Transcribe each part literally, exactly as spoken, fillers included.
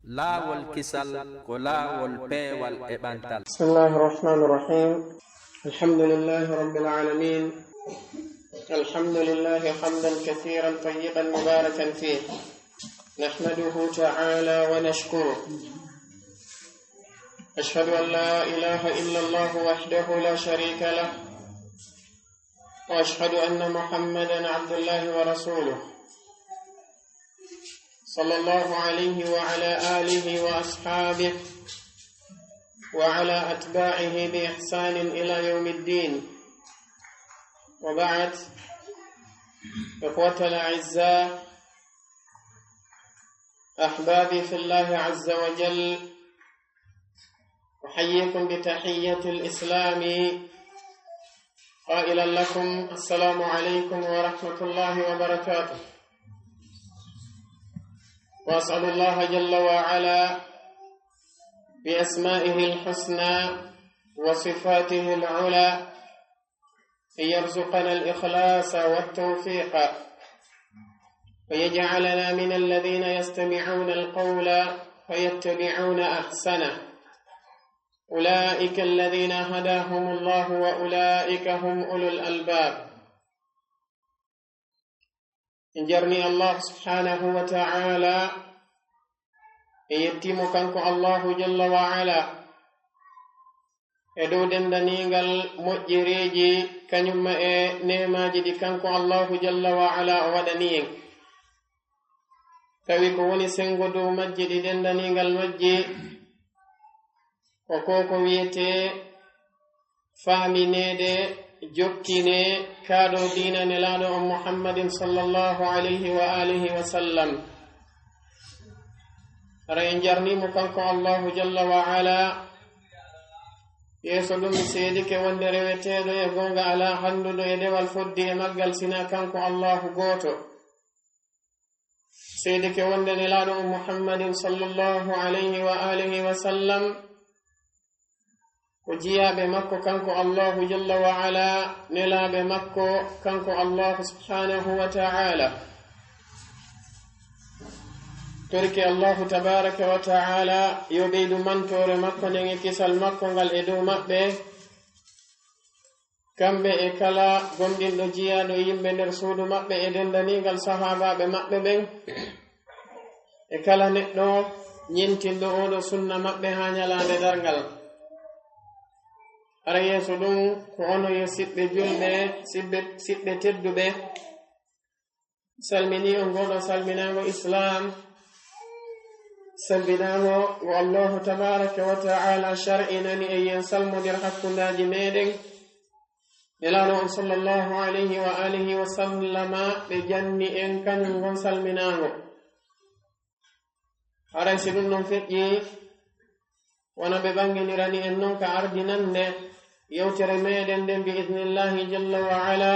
Laawol kisal ko laawol peewal e ɓantal. بسم الله الرحمن الرحيم. الحمد لله رب العالمين. الحمد لله حمدا كثيرا طيبا مباركا فيه. نحمده تعالى ونشكره. أشهد أن لا إله إلا الله وحده لا شريك له. وأشهد أن محمدا عبد الله ورسوله. صلى الله عليه وعلى آله وأصحابه وعلى أتباعه بإحسان إلى يوم الدين. وبعد، إخوة الأعزاء، أحبابي في الله عز وجل، أحييكم بتحية الإسلام قائلا لكم: السلام عليكم ورحمة الله وبركاته. وأسأل الله جل وعلا بأسمائه الحسنى وصفاته العلى أن يرزقنا الإخلاص والتوفيق، ويجعلنا من الذين يستمعون القول فيتبعون أحسنه. أولئك الذين هداهم الله وأولئك هم أولو الألباب. En jarni Allah subhanahu wa ta'ala, e yettimo kanko Allahu jalla wa ala, e dow dendaningal moƴƴereeji, kanyumma e neemaaji ɗi kanko Allahu jalla wa ala o waɗani en. Tawi ko woni sengo dow majji ɗi dendaningal majji, ko ko ko wiyetee faamineede, jokkine, kaa ɗo diina Nelaaɗo on Muhammadin sallallahu alayhi wa alihi wa sallam. Hara en jarnii mo kanko Allahu jalla wa ala. Yeeso ɗum mi seedike wonde reweteeɗo e goonga alaa hannduɗo e dewal foddi e maggal sinaa kanko Allahu gooto. Seedike wonde Nelaaɗo on Muhammadin sallallahu alayhi wa alihi wa sallam ko jiyaaɓe makko kanko Allahu jalla wa ala, nelaaɓe makko kanko Allahu subhanahu wa ta'ala. Torike Allahu tabaraka wa ta'ala yo ɓeydu mantoore makko nden e kisal makko ngal e dow maɓɓe, kamɓe e kala gomɗinɗo jiyaaɗo yimɓe nder suudu maɓɓe e dendaningal sahaabaaɓe maɓɓe ɓen, e kala neɗɗo ñentinɗo oo ɗoo sunna maɓɓe haa ñalaande darngal. Hara yeeso ɗum, ko onon yo siɓɓe julɓe, siɓɓe, siɓɓe tedduɓe, salminii on ngoo ɗoo salminaango Islaam, salminaango ngo Allahu tabaraka wa ta'ala shar'inani en yo en salmondir hakkundeeji meɗen. Nelaaɗo on sallallahu alayhi wa alihi wa sallama ɓe janni en kañum ngon salminaango. Haray si ɗum ɗon feƴƴi, wano ɓe ɓanginirani en non ka ardinande yewtere meɗen nden bi idnillahi jalla wa ala,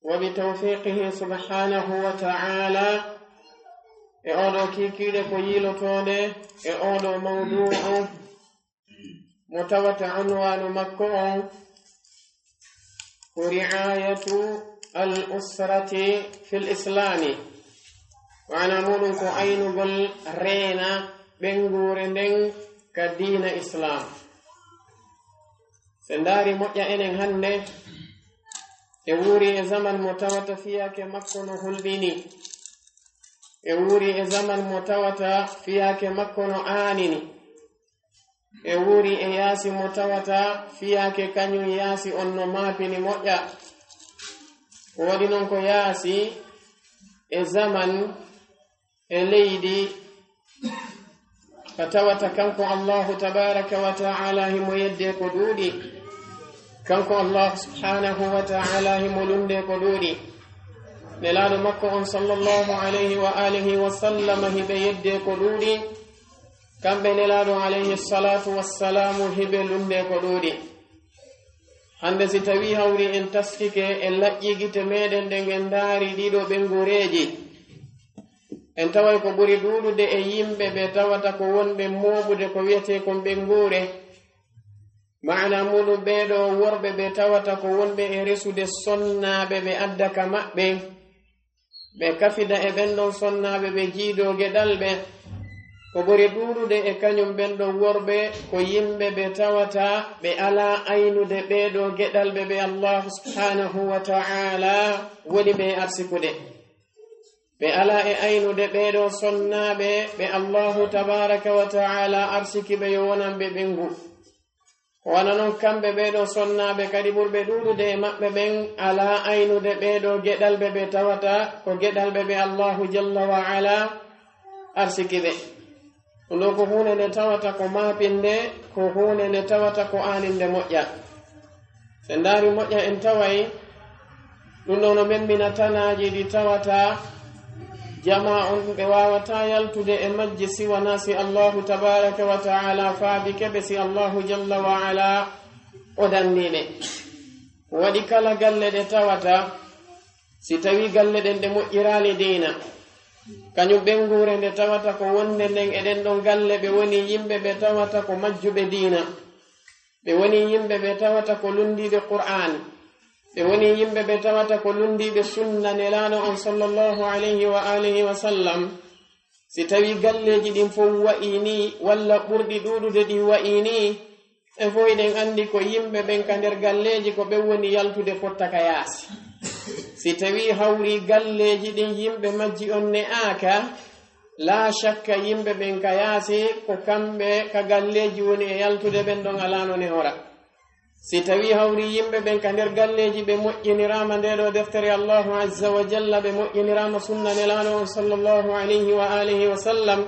wa bi tawfiqihi subhanahu wa ta'ala, e oo ɗoo kiikiiɗe ko yiilotooɗe e oo ɗoo mawdu'u mo tawata unwaanu makko on ko ri'ayatu al usrati fil islami, maana muɗum ko aynugol reena ɓeynguure nden ka diina Islaam. Si en ndaari moƴƴa enen hannde, en wuuri e zaman mo tawata fiyaake makko no hulɓini. En wuuri e zaman mo tawata fiyaake makko no aanini. En wuuri e yaasi mo tawata fiyaake kañum yaasi on no maapini moƴƴa. Ko waɗi non ko yaasi e zaman e leydi, ka tawata kanko Allahu tabaraka wa ta'ala himo yedde ko ɗuuɗi. Kanko Allahu subhanahu wa ta'ala himo lunde ko ɗuuɗi. Nelaaɗo makko on sallallahu alayhi wa alihi wa sallam hiɓe yedde ko ɗuuɗi. Kamɓe Nelaaɗo alayhi salatu wassalamu hiɓe lunde ko ɗuuɗi. Hannde si tawii hawri en taskike e laƴƴi gite meɗen ɗen en ndaari ɗiɗo ɓeynguureeji, en taway ko ɓuri ɗuuɗude e yimɓe ɓe tawata ko wonɓe mooɓude ko wiyetee kon ɓeynguure. Maana muɗum ɓee ɗoo worɓe ɓe tawata ko wonɓe e resude sonnaaɓe ɓe adda ka maɓɓe. Ɓe kafida e ɓen ɗon sonnaaɓe ɓe jiidoo geɗal ɓe. Ko ɓuri ɗuuɗude e kañum ɓen ɗon worɓe ko yimɓe ɓe tawata ɓe alaa aynude ɓee ɗoo geɗalɓe ɓe Allaahu subhaanahu wa ta'aalaa woni ɓe arsikude. Ɓe alaa e aynude ɓee ɗoo sonnaaɓe ɓe Allaahu tabaaraka wa ta'aalaa arsiki ɓe yo wonan ɓe ɓeyngu. Ko wano non kamɓe ɓee ɗoo sonnaaɓe kadi ɓurɓe ɗuuɗude e maɓɓe ɓen alaa aynude ɓee ɗoo geɗalɓe ɓe tawata ko geɗalɓe ɓe Allaahu jalla wa ala arsiki ɓe. Ɗum ɗoo ko huunde nde tawata ko maapinnde, ko huunde nde tawata ko aaninde moƴƴa. So en ndaari moƴƴa en taway ɗum ɗoo no memmbina tanaaji ɗi tawata jamaa on ɓe waawataa yaltude e majji si wanaa si Allaahu tabaaraka wa ta'aalaa faabike ɓe, si Allaahu jalla wa ala o danndii ɓe. Ko waɗi kala galle ɗe tawata, si tawii galle ɗen ɗe moƴƴiraali diina, kañum ɓeynguure nde tawata ko wonnde nden e ɗen ɗon galle ɓe woni yimɓe ɓe tawata ko majjuɓe diina. Ɓe woni yimɓe ɓe tawata ko lunndiiɓe Qur'aan. Ɓe woni yimɓe ɓe tawata ko lunndiiɓe sunna Nelaaɗo on sallallahu alayhi wa alihi wa sallam. Si tawii galleeji ɗin fow wa'ii nii, walla ɓurɗi ɗuuɗude ɗin wa'ii nii, en fow hiɗen anndi ko yimɓe ɓen ka nder galleeji ko ɓen woni yaltude fotta ka yaasi. Si tawii hawrii galleeji ɗin yimɓe majji on ne'aaka, laa shakka yimɓe ɓen ka yaasi ko kamɓe ka galleeji woni e yaltude, ɓen ɗon alaano nehora. Si tawii hawrii yimɓe ɓen ka nder galleeji ɓe moƴƴiniraama ndee ɗoo deftere Allaahu azza wa jalla, ɓe moƴƴiniraama sunna Nelaaɗo on sallallahu alayhi wa alihi wa sallam,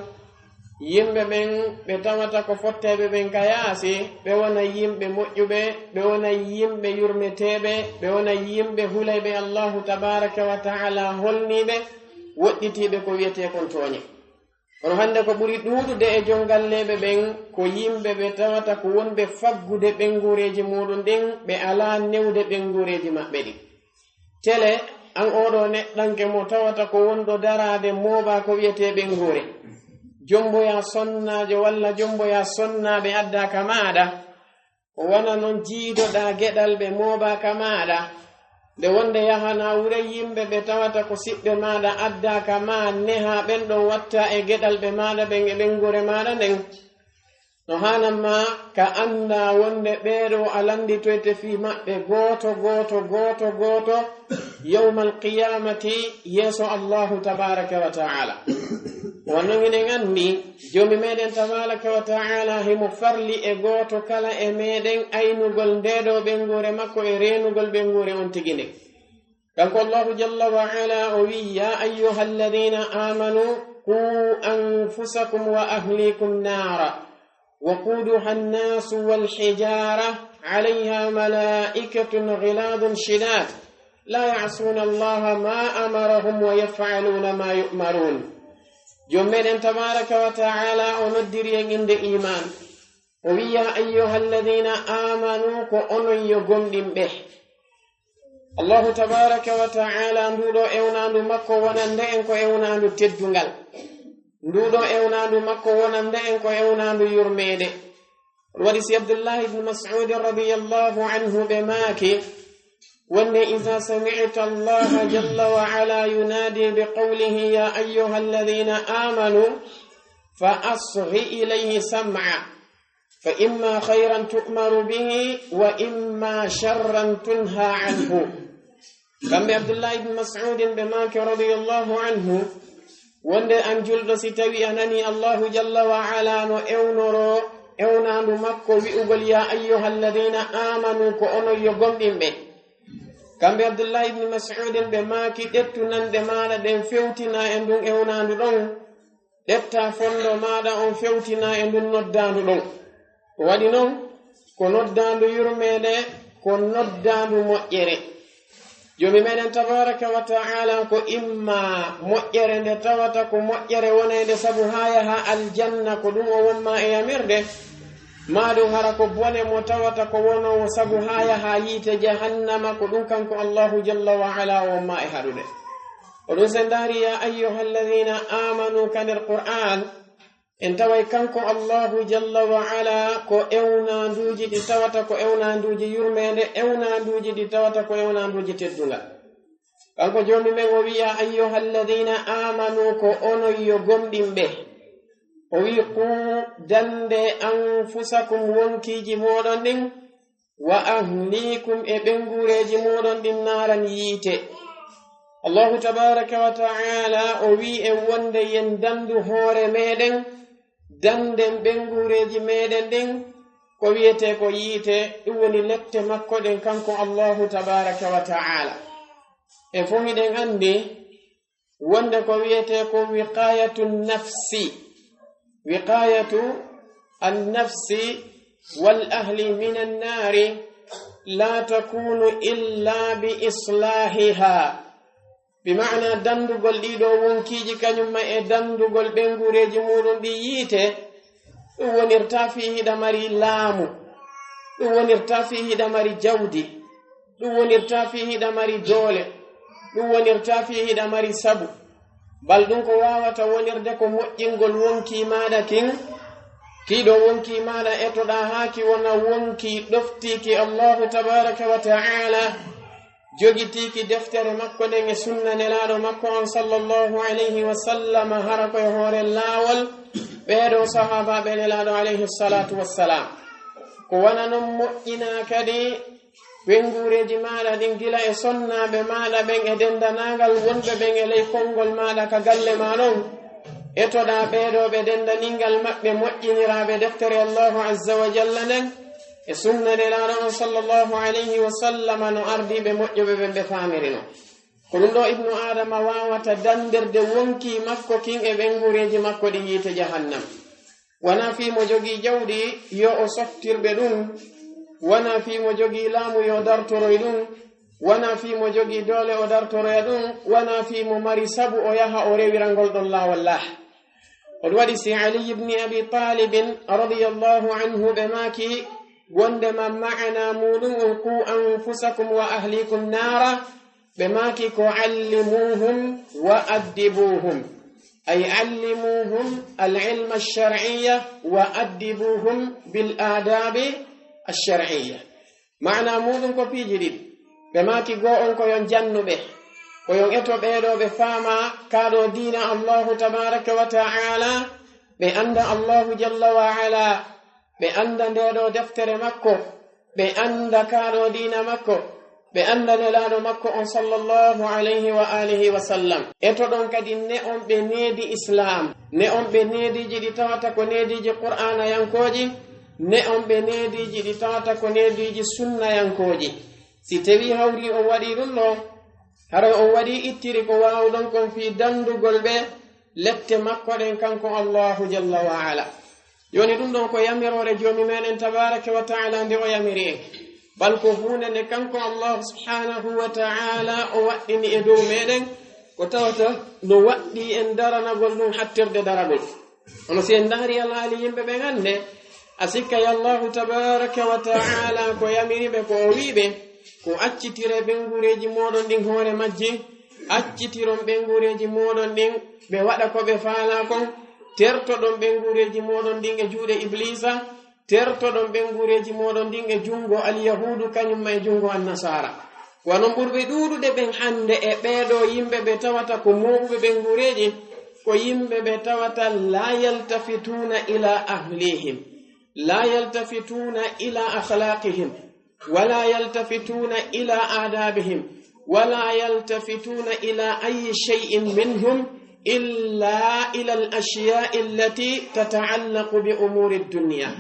yimɓe ɓen ɓe tawata ko fotteeɓe ɓen ka yaasi, ɓe wona yimɓe moƴƴuɓe, ɓe wona yimɓe yurmeteeɓe, ɓe wona yimɓe hulayɓe Allaahu tabaaraka wa ta'aalaa holniiɓe, woɗɗitiiɓe ko wi'etee kon tooñe. Kono hannde ko ɓuri ɗuuɗude e jom galleeɓe ɓen ko yimɓe ɓe tawata ko wonɓe faggude ɓeynguureeji muuɗum ɗin, ɓe alaa newde ɓeynguureeji maɓɓe ɗin. Tele, an oo ɗoo neɗɗanke mo tawata ko wonɗo daraade mooɓaa ko wi'etee ɓeynguure, jomboyaa sonnaajo walla jomboyaa sonnaaɓe addaa ka maaɗa, ko wona non jiidoɗaa geɗalɓe mooɓaaka maaɗa, nde wonde yahanaa wure yimɓe ɓe tawata ko siɓɓe maaɗa addaaka ma, nehaa ɓen ɗon watta e geɗalɓe maaɗa ɓen e ɓeynguure maaɗa nden. No haanan ma ka anndaa wonde ɓee ɗoo a lannditoyte fii maɓɓe gooto, gooto, gooto, gooto, yawmal qiyaamati yeeso Allaahu tabaaraka wa ta'aala. Wano minen anndi, Joomi meɗen tabaaraka wa ta'aala himo farli e gooto kala e meɗen aynugol ndee ɗoo ɓeynguure makko e reenugol ɓeynguure on tigi nden. Kanko Allaahu jalla wa ala o wi'i, "يا أيها الذين آمنوا قوا أنفسكم وأهليكم نارا وقودها الناس والحجارة عليها ملائكة غلاظ شداد لا يعصون الله ما أمرهم ويفعلون ما يؤمرون." Joomi meɗen tabaaraka wa ta'aala o noddiri en innde iimaan. O wi'i, "يا أيها الذين آمنوا", ko onon yo gomɗinɓe. Allaahu tabaaraka wa ta'aala, nduu ɗoo ewnaandu makko wonande en ko ewnaandu teddungal. Nduu ɗoo ewnaandu makko wonande en ko ewnaandu yurmeende. Ɗum waɗi si Abdullahi ibn Mas'ud radiyallahu anhu ɓe maaki, wonde, "إذا سمعت الله جل وعلا ينادي بقوله: يا أيها الذين آمنوا، فأصغ إليه سمعا، فإما خيرا تؤمر به، وإما شرا تنهى عنه." Kamɓe Abdullahi ibn Mas'udin ɓe maaki radiyallahu anhu, wonde an julɗo, si tawi a nani Allahu jalla wa ala no ewnoro ewnaandu makko wi'ugol, "يا أيها الذين آمنوا", ko onon yo gomɗinɓe. Kamɓe Abdullahi ibn Mas'udin ɓe maaki, ƴettu nanɗe maaɗa ɗen fewtina e ndun ewnaandu ɗon. Ƴetta fondo maaɗa on fewtina e ndun noddaandu ɗon. Ko waɗi non, ko noddaandu yurmeende, ko noddaandu moƴƴere. Joomi meɗen tabaaraka wa ta'aala ko imma moƴƴere nde tawata ko moƴƴere wonaynde sabu haa yaha aljanna, ko ɗum o wonma e yamirde, maa ɗum hara ko bone mo tawata ko wonoowo sabu haa yaha yiite jahannama, ko ɗum kanko Allaahu jalla wa ala o wonma e haɗude. Ko ɗum si en ndaari, "يا أيها الذين آمنوا" ka nder Qur'aan, en taway kanko Allaahu jalla wa ala ko ewnaanduuji ɗi tawata ko ewnaanduuji yurmeende, ewnaanduuji ɗi tawata ko ewnaanduuji teddungal. Kanko Joomi men o wi'i, "يا أيها الذين آمنوا", ko onon yo gomɗinɓe. O wi'i, "Quu dande anfusakum, wonkiiji mooɗon ɗin, wa ahliikum, e ɓeynguureeji mooɗon ɗin, naaran, yiite." Allahu tabaaraka wa ta'aala o wi'i en wonde yen dandu hoore meɗen, danden ɓeynguureeji meɗen ɗin, ko wi'etee ko yiite, ɗum woni lette makko ɗen kanko Allahu tabaaraka wa ta'aala. En fof hiɗen anndi wonde ko wi'etee ko wiqayatu nafsi, wiqayatu an-nafsi wal ahli min an-naari la takunu illa bi islaahiha. Bi maana dandugol ɗiɗo wonkiiji kañum ma e dandugol ɓeynguureeji muuɗum ɗi yiite, ɗum wonirta fii hiɗa mari laamu, ɗum wonirta fii hiɗa mari jawdi, ɗum wonirta fii hiɗa mari doole, ɗum wonirta fii hiɗa mari sabu. Bal ɗum ko waawata wonirde ko moƴƴingol wonkii maaɗa kin, kiiɗo wonkii maaɗa etoɗaa haa ki wona wonkii ɗoftiiki Allahu tabaaraka wa ta'aala, jogitiiki deftere makko nden e sunna Nelaaɗo makko on sallallahu alayhi wa sallam, hara ko e hoore laawol ɓeeɗo sahaabaaɓe Nelaaɗo alayhi salaatu wassalaam. Ko wona non moƴƴinaa kadi ɓeynguureeji maaɗa ɗin gila e sonnaaɓe maaɗa ɓen e denndanaagal wonɓe ɓen e ley konngol maaɗa ka galle maa ɗon. Etoɗaa ɓeeɗo ɓe denndaningal maɓɓe moƴƴiniraaɓe deftere Allahu azza wa jalla nden e sunna Nelaaɗo on sallallahu alayhi wa sallama no ardiiɓe moƴƴuɓe ɓen ɓe faamirino. Ko ɗum ɗo Ibnu Aadama waawata dandirde wonkii makko kin e ɓeynguureeji makko ɗi yiite Jahannam. Wonaa fii mo jogii jawdi yo o softir ɓe ɗum, wonaa fii mo jogii laamu yo dartoroy ɗum, wonaa fii mo jogii doole o dartoroya ɗum, wonaa fii mo mari sabu o yaha o rewira ngol ɗon laawol lah. Ko ɗum waɗi si Ali ibni Abi Talibin radiyallahu anhu ɓe maaki wonde ma maana muuɗum on, "Quu anfusakum wa ahlikum naara," ɓe maaki ko, "Allimuhum wa addibuhum." Ay allimuhum al-ilma ash-shar'iyya wa addibuhum bil adabi ash-shar'iyya. Maana muuɗum ko piiji ɗiɗi. Ɓe maaki goo on ko yon jannu ɓe, ko yon eto ɓeeɗo ɓe faama kaa ɗoo diina Allahu tabaaraka wa ta'aala, ɓe annda Allahu jalla wa ala, ɓe annda ndee ɗoo deftere makko, ɓe annda kaa ɗoo diina makko, ɓe annda Nelaaɗo makko on sallallahu alayhi wa alihi wa sallam. Eto ɗon kadi ne'on ɓe needi Islaam, ne'on ɓe neediiji ɗi tawata ko neediiji Qur'aanayankooji, ne'on ɓe neediiji ɗi tawata ko neediiji sunnayankooji. Si tawii hawrii on waɗii ɗum ɗoo, haray on waɗii ittiri ko waawuɗon kon fii danndugol ɓe lette makko ɗen kanko Allahu jalla wa ala. Jooni ɗum ɗon ko yamiroore Joomi meɗen tabaaraka wa ta'ala nde o yamiri en. Bal ko huunde nde kanko Allahu subhaanahu wa ta'ala o waɗɗini e dow meɗen, ko tawata no waɗɗii en daranagol ɗum hattirde daragol. Kono si en ndaarii alhaali yimɓe ɓen hannde, a sikkay Allahu tabaaraka wa ta'ala ko yamiri ɓe, ko o wi'i ɓe, ko accitire ɓeynguureeji mooɗon ɗin hoore majji, accitiron ɓeynguureeji mooɗon ɗin ɓe waɗa ko ɓe faalaa kon, tertoɗon ɓeynguureeji mooɗon ɗin e juuɗe Ibliisa, tertoɗon ɓeynguureeji mooɗon ɗin e junngo Alyahuudu kañum ma e junngo Annasaara. Ko onon ɓurɓe ɗuuɗude ɓen hannde e ɓee ɗoo yimɓe ɓe tawata ko mooɓuɓe ɓeynguureeji, ko yimɓe ɓe tawata laa yaltafituuna ilaa ahlihim, laa yaltafituuna ilaa akhlaaqihim, walaa yaltafituuna ilaa aadaabihim, walaa yaltafituuna ilaa ayyi shay'in minhum illaa ilal ashyaa'i allatii tata'allaqu bi umuuri dunyaa.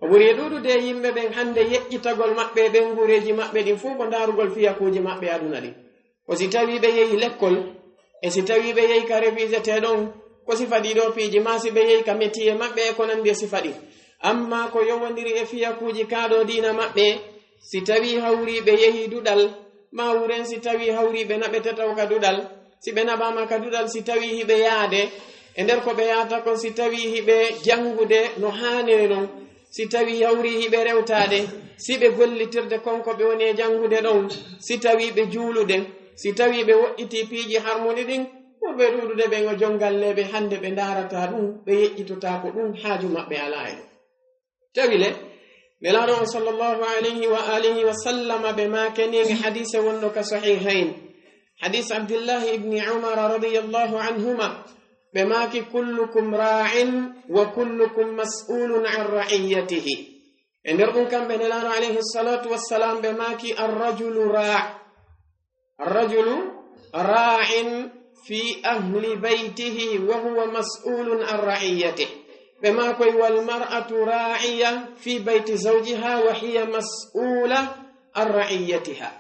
Ko ɓuri e ɗuuɗude e yimɓe ɓen hannde yeƴƴitagol maɓɓe e ɓeynguureeji maɓɓe ɗin fow ko ndaarugol fiyakuuji maɓɓe aduna ɗin. Ko si tawii ɓe yehi lekkol, e si tawii ɓe yehi ka revisetee ɗon, ko sifa ɗii ɗoo piiji, maa si ɓe yehi ka métier maɓɓe e ko nanndi e sifa ɗin. Ammaa ko yowondiri e fiyakuuji kaa ɗoo diina maɓɓe, si tawii hawrii ɓe yehi duɗal, maa wuren si tawii hawrii ɓe naɓete taw ka duɗal, si ɓe naɓaama ka duɗal, si tawii hiɓe yaade, e nder ko ɓe yahata kon, si tawii hiɓe janngude no haaniri non, si tawii hawrii hiɓe rewtaade, si ɓe gollitirde kon ko ɓe woni e janngude ɗon, si tawii ɓe juulude, si tawii ɓe woɗɗitii piiji harmuɗi ɗin, ɓurɓe ɗuuɗude ɓen o jonngalleeɓe hannde ɓe ndaarataa ɗum, ɓe yeƴƴitotaako ɗum, haaju maɓɓe alaa e ɗum. Tawi le, Nelaaɗo on sallallahu alayhi wa alihi wa sallama ɓe maakani e hadiise wonɗo ka Sahihayn, hadiis Abdillahi ibni Umar radiyallahu anhuma, Ɓe maaki, "Kullukum raa'in wa kullukum mas'ulun an ra'iyatihi." E nder ɗum, kamɓe Nelaaɗo alayhi salatu wassalam, ɓe maaki, "Arrajulu raa-, arrajulu raa'in fi ahli baytihi wa huwa mas'ulun an ra'iyatihi." Ɓe maakoy, "Wal mar'atu raa'iya fi bayti zawjiha wa hiya mas'ula an ra'iyatiha."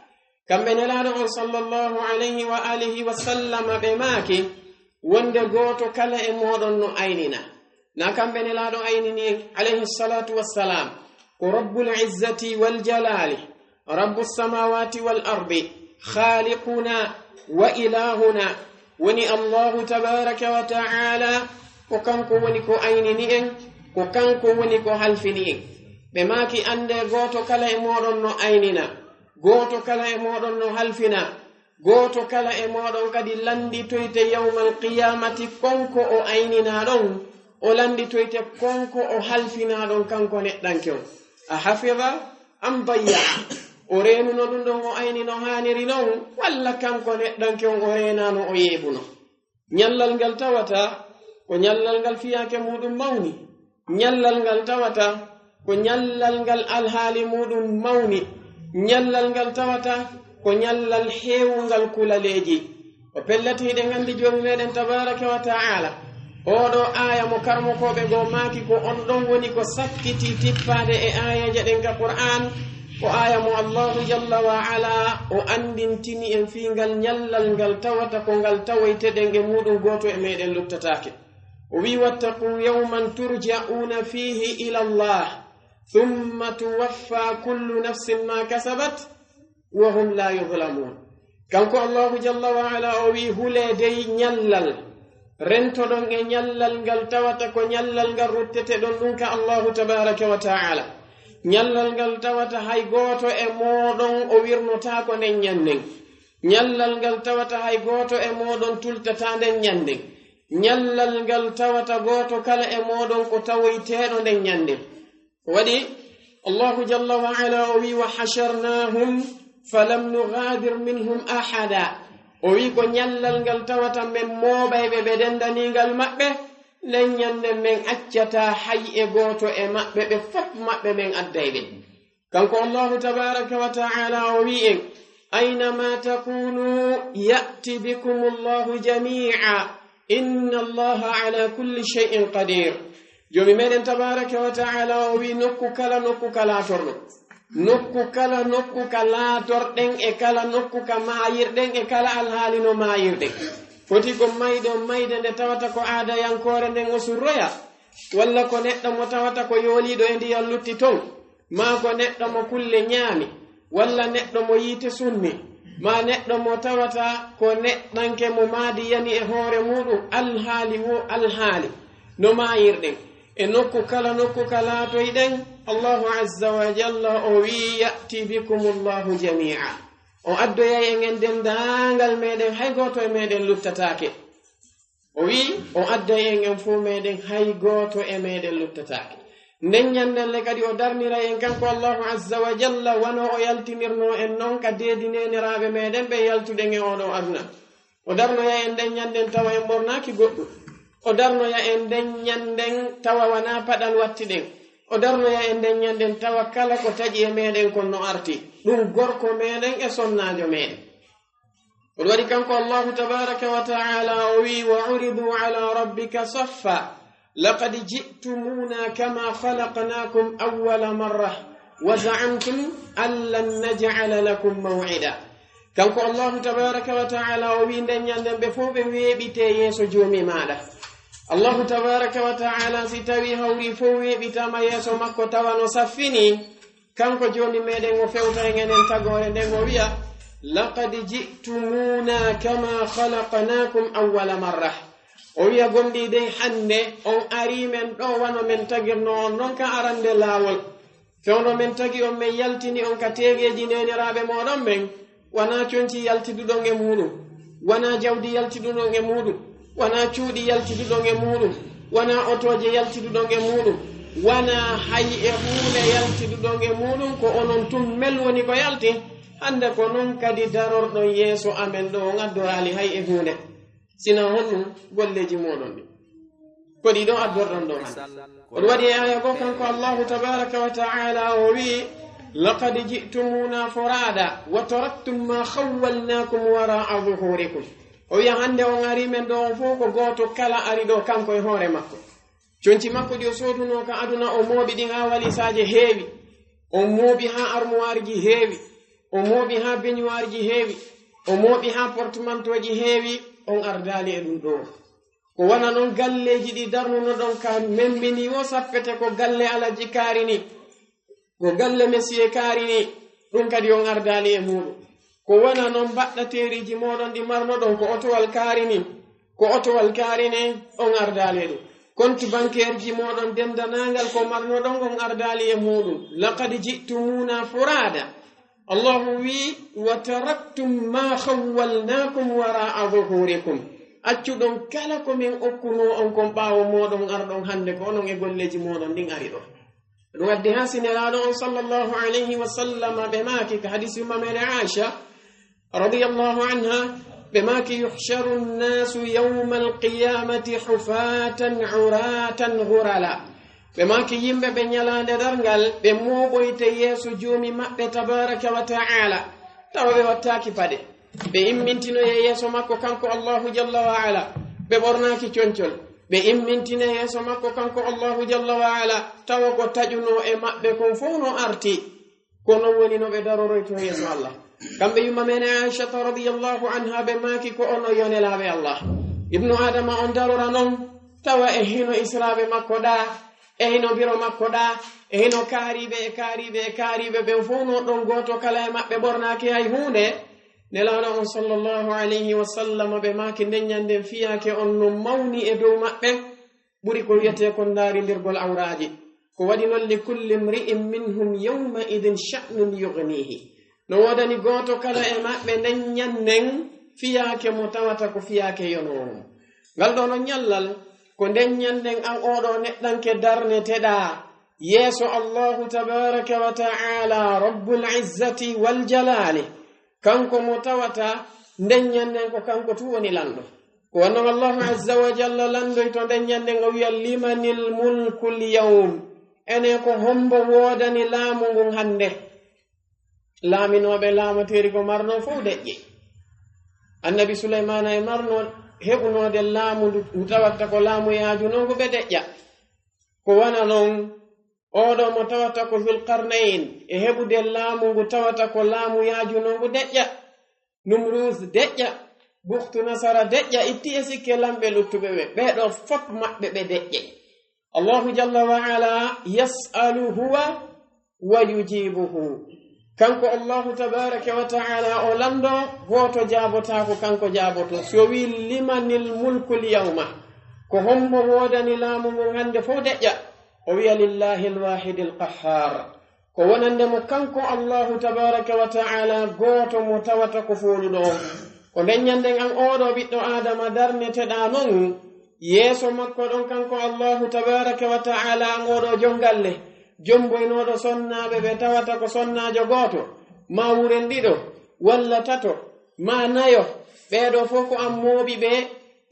Kamɓe Nelaaɗo on sallallahu alayhi wa alihi wa sallama ɓe maaki, wonde gooto kala e mooɗon no aynina. Na kamɓe Nelaaɗo aynini en, alayhi salatu wassalam, ko Rabbul Izzati wal Jalali, Rabbus Samawati wal Ardi, Khaliquna wa Ilahuna, woni Allahu tabaraka wa ta'ala, ko kanko woni ko aynini en, ko kanko woni ko halfini en. Ɓe maaki, annde gooto kala e mooɗon no aynina, gooto kala e mooɗon no halfina, gooto kala e mooɗon kadi lannditoyte yawmal qiyamati, konko o aynina ɗon, o lannditoyte konko o halfina ɗon, kanko neɗɗanke on. A hafiza am dayya? O reenuno ɗum ɗon, o ayni no haaniri non, walla kanko neɗɗanke on o reenaano, o yeeɓuno? Ñallal ngal tawata ko ñallal ngal fiyaake muuɗum mawni, ñallal ngal tawata ko ñallal ngal alhaali muuɗum mawni, ñallal ngal tawata ko ñallal heewungal kulaleeji. O pellati, hiɗen anndi Joomi meɗen tabaraka wa ta'ala, oɗo aaya mo karmokooɓe goo maaki ko on ɗon woni ko sakkiti tippaade e aayeeje ɗen ka Qur'aan, ko aaya mo Allahu jalla wa ala o anndintini en fii ngal ñallal ngal tawata ko ngal tawoyteɗen e muuɗum, gooto e meɗen luttataake. O wi'i, "Wattaqu yawman turja'una fihi ila Allah, thumma tuwaffa kullu nafsin ma kasabat wa hum la yuzlamun." Kanko Allahu jalla wa ala o wi'i, "Hulee dey ñallal, rentoɗon e ñallal ngal tawata ko ñallal ngal rutteteɗon ɗum ka Allahu tabaraka wa ta'ala. Ñallal ngal tawata hay gooto e mooɗon o wirnotaako nden ñannden. Ñallal ngal tawata hay gooto e mooɗon tultataa nden ñannden. Ñallal ngal tawata gooto kala e mooɗon ko tawoyteeɗo nden ñannden." Ko waɗi Allahu jalla wa ala o wi'i, "Wa hasharnahum falam nughadir minhum ahada." O wi'i ko ñallal ngal tawata men mooɓay ɓe, ɓe denndanii ngal maɓɓe, nden ñannde men accataa hay e gooto e maɓɓe, ɓe fof maɓɓe men adday ɓe. Kanko Allahu tabaraka wa ta'ala o wi'i en, "Aynama takunu ya'ti bikumullahu jami'a, inna Allaha ala kulli shay'in qadir." Joomi meɗen tabaraka wa ta'ala o wi'i, "Nokku kala nokku ka laatorɗon, nokku kala nokku ka laatorɗen, e kala nokku ka maayirɗen, e kala alhaali no maayirɗen, foti ko mayde on mayde nde tawata ko aadayankoore nden o surroya, walla ko neɗɗo mo tawata ko yooliiɗo e ndiyan lutti ton, maa ko neɗɗo mo kulle ñaami, walla neɗɗo mo yiite sunni, maa neɗɗo mo tawata ko neɗɗanke mo maadi yani e hoore muuɗum, alhaali wo alhaali no maayirɗen, e nokku kala nokku ka laatoyɗen." Allahu azza wa jalla o wi'i, "Ya'ti bikumullahu jami'a." O addoyay en en denndaangal meɗen, hay gooto e meɗen luttataake. O wi'i, o adday en en fuu meɗen, hay gooto e meɗen luttataake. Nden ñannden le kadi o darniray en kanko Allahu azza wa jalla, wano o yaltinirnoo en non ka deedi neeniraaɓe meɗen ɓe yaltuɗen e oo ɗoo aduna. O darnoya en nden ñannden tawa en ɓornaaki goɗɗum. O darnoya en nden ñannden tawa wanaa paɗal wattiɗen. O darnoya en nden ñannden tawa kala ko taƴi e meɗen kon no arti. Ɗum gorko meɗen e sonnaajo meɗen. Ko ɗum waɗi kanko Allahu tabaraka wa ta'ala o wi'i, "Wa uridu ala rabbika saffa, laqad ji'tumuna kama khalaqnakum awwala marra, wa za'amtum an lan naj'ala lakum maw'ida." Kanko Allahu tabaraka wa ta'ala o wi'i, nden ñannden ɓe fof ɓe weeɓite yeeso Joomi maaɗa. Allahu tabaraka wa ta'ala si tawi hawri fof weeɓitama yeeso makko tawa no saffini, kanko Joomi meɗen o fewta en enen tagoore nden, o wi'a, "Laqad ji'tumuna kama khalaqnakum awwala marra." O wi'a, "Gomɗii dey hannde on arii men ɗoo wano men tagirnoo on non ka arande laawol. Fewndo men tagi on, men yaltini on ka teegeeji neeniraaɓe mooɗon ɓen, wanaa conci yaltiduɗon e muuɗum, wanaa jawdi yaltiduɗon e muuɗum, wanaa cuuɗi yaltiduɗon e muuɗum, wanaa otooje yaltiduɗon e muuɗum, wanaa hay e huunde yaltiduɗon e muuɗum, ko onon tun mel woni ko yalti. Hannde ko non kadi darorɗon yeeso amen ɗoo, on addoraali hay e huunde." Sina honɗum golleeji mooɗon ɗin? Ko ɗi ɗo addorɗon ɗo hannde. Oɗo waɗi e aya goo kanko Allahu tabaraka wa ta'ala o wi'i, "Laqad ji'tumuna furada wa taraktum ma khawwalnakum wara'a zuhurikum." O wi'a, "Hannde on ari men ɗo on fof ko gooto kala ari ɗo kanko e hoore makko." Conci makko ɗi o soodunoo ka aduna, o mooɓi ɗin haa walisaaje heewi, o mooɓi haa armoireji heewi, o mooɓi haa beñuwaarji heewi, o mooɓi haa portmantooji heewi, on ardaali e ɗum ɗo. Ko wona noon galleeji ɗi darnunoɗon ka memminii wo sappete ko galle Alaji kaari ni, ko galle Mesiye kaari ni, ɗum kadi on ardaali e muuɗum. Ko wona noon mbaɗɗateeriiji mooɗon ɗi marnoɗon ko otowal kaari ni, ko otowal kaari ni, on ardaali e ɗum. Compte bancaire ji mooɗon denndaangal ko marnoɗon on ardaali e muuɗum. Laqad ji'tumuna furada. Allahu wi'i, "Wa taraktum ma khawwalnakum wara'a zuhurikum." Accuɗon kala ko min okkunoo on kon ɓaawo mooɗon arɗon hannde ko onon e golleeji mooɗon ɗin ari ɗon. Ɗum addi haa si Nelaaɗo on sallallahu alayhi wa sallam ɓe maaki ka hadisi yumma meɗen Aisha radiyallahu anha, ɓe maaki, "Yuhsharu nnaasu yawma alqiyamati hufatan uratan ghurala." Ɓe maaki, yimɓe ɓe ñalaande darngal, ɓe mooɓoyte yeeso Joomi maɓɓe tabaraka wa ta'ala, tawa ɓe wattaaki paɗe. Ɓe immintinoye yeeso makko kanko Allahu jalla wa ala, ɓe ɓornaaki concol. Ɓe immintine yeeso makko kanko Allahu jalla wa ala, tawa ko taƴunoo e maɓɓe kon fof no arti. Ko non woni no ɓe daroroytoo yeeso Allah. Kamɓe yumma men Aishata radiyallahu anha ɓe maaki, ko onon yo nelaaɓe Allah. Ibnu Adama on darora non, tawa e hino israaɓe makko ɗaa, e hino biro makko ɗaa, e hino kaariiɓe, e kaariiɓe, e kaariiɓe, ɓen fof no ɗon gooto kala e maɓɓe ɓornaaki hay huunde. Nelaaɗo on sallallahu alayhi wa sallam ɓe maaki, nden ñanden fiyaake on no mawni e dow maɓɓe, ɓuri ko wiyetee kon ndaarindirgol awraaji. Ko waɗi non, "Li kulli mri'in minhum yawma idin sha'nun yughnihi." No woodani gooto kala e maɓɓe nden ñanden fiyaake mo tawata ko fiyaake yonoowo mo. Ngal ɗoo non ñallal, ko nden ñanden an oo ɗoo neɗɗanke darneteɗaa yeeso Allahu tabaraka wa ta'ala, Rabbul Izzati wal Jalali. Kanko mo tawata nden ñanden ko kanko tun woni lanɗo. Ko wonno Allahu azza wa jalla landoyto nden ñanden, o wi'a, "Limanil mulkul yawm?" Ene ko hombo woodani laamu ngun hannde? Laaminooɓe laamateeri ko marnoo fof deƴƴe. Annabi Sulaymaana e marnoo heɓunoode laamu ndu, ndu tawatta ko laamu yaajunoo ngu ɓe deƴƴa. Ko wona non, oo ɗoo mo tawata ko Zulqarnayn e heɓude laamu ngu tawata ko laamu yaajunoo ngu deƴƴa. Numruus deƴƴa, Bukhtu Nasara deƴƴa, itti e sikke lamɓe luttuɓe ɓe. Ɓee ɗoo fof maɓɓe ɓe deƴƴe. Allahu jalla wa ala yas'alu huwa wa yujibuhu. Kanko Allahu tabaraka wa ta'ala o lanndo, gooto jaabotaako, kanko jaabotoo. Si o wi'i, "Limanil mulkul yawma?" Ko hombo woodani laamu ngun hannde fof deƴƴa? O wi'a, "Lillahil wahidil qahhar." Ko wonande mo kanko Allahu tabaraka wa ta'ala gooto mo tawata ko fooluɗo on. Ko nden ñanden an oo ɗoo ɓiɗɗo Aadama darneteɗaa non yeeso makko ɗon kanko Allahu tabaraka wa ta'ala, an oo ɗoo jongalle, jomboynooɗo sonnaaɓe ɓe tawata ko sonnaajo gooto, maa wuren ɗiɗo, walla tato, maa nayo, ɓee ɗoo fof ko an mooɓi ɓe,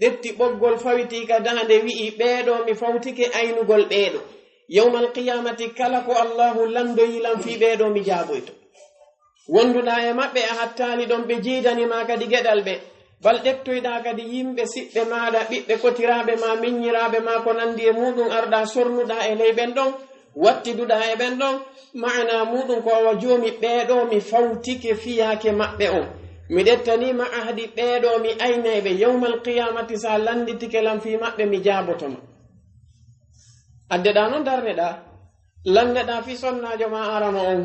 ƴetti ɓoggol fawitii ka daande, wi'i, "Ɓee ɗoo mi fawtike aynugol ɓee ɗoo." Yawmal qiyamati kala ko Allahu landoyi lan fii ɓee ɗoo mi jaaboyto. Wonduɗaa e maɓɓe a hattaali ɗon, ɓe jiidani maa kadi geɗal ɓe. Bal ƴettoyɗaa kadi yimɓe siɓɓe maaɗa, ɓiɓɓe kotiraaɓe maa, miññiraaɓe maa, ko nandi e muuɗum, arɗaa sornuɗaa e ley ɓen ɗon, wattiduɗaa e ɓen ɗon. Maana muuɗum ko awa jooni ɓee ɗoo mi fawtike fiyaake maɓɓe on. Mi ƴettanii ma ahdi ɓee ɗoo mi aynay ɓe. Yawmal qiyamati sa landitike lan fii maɓɓe mi jaaboto ma. Addeɗaa non darneɗaa. Landeɗaa fii sonnaajo maa arano on.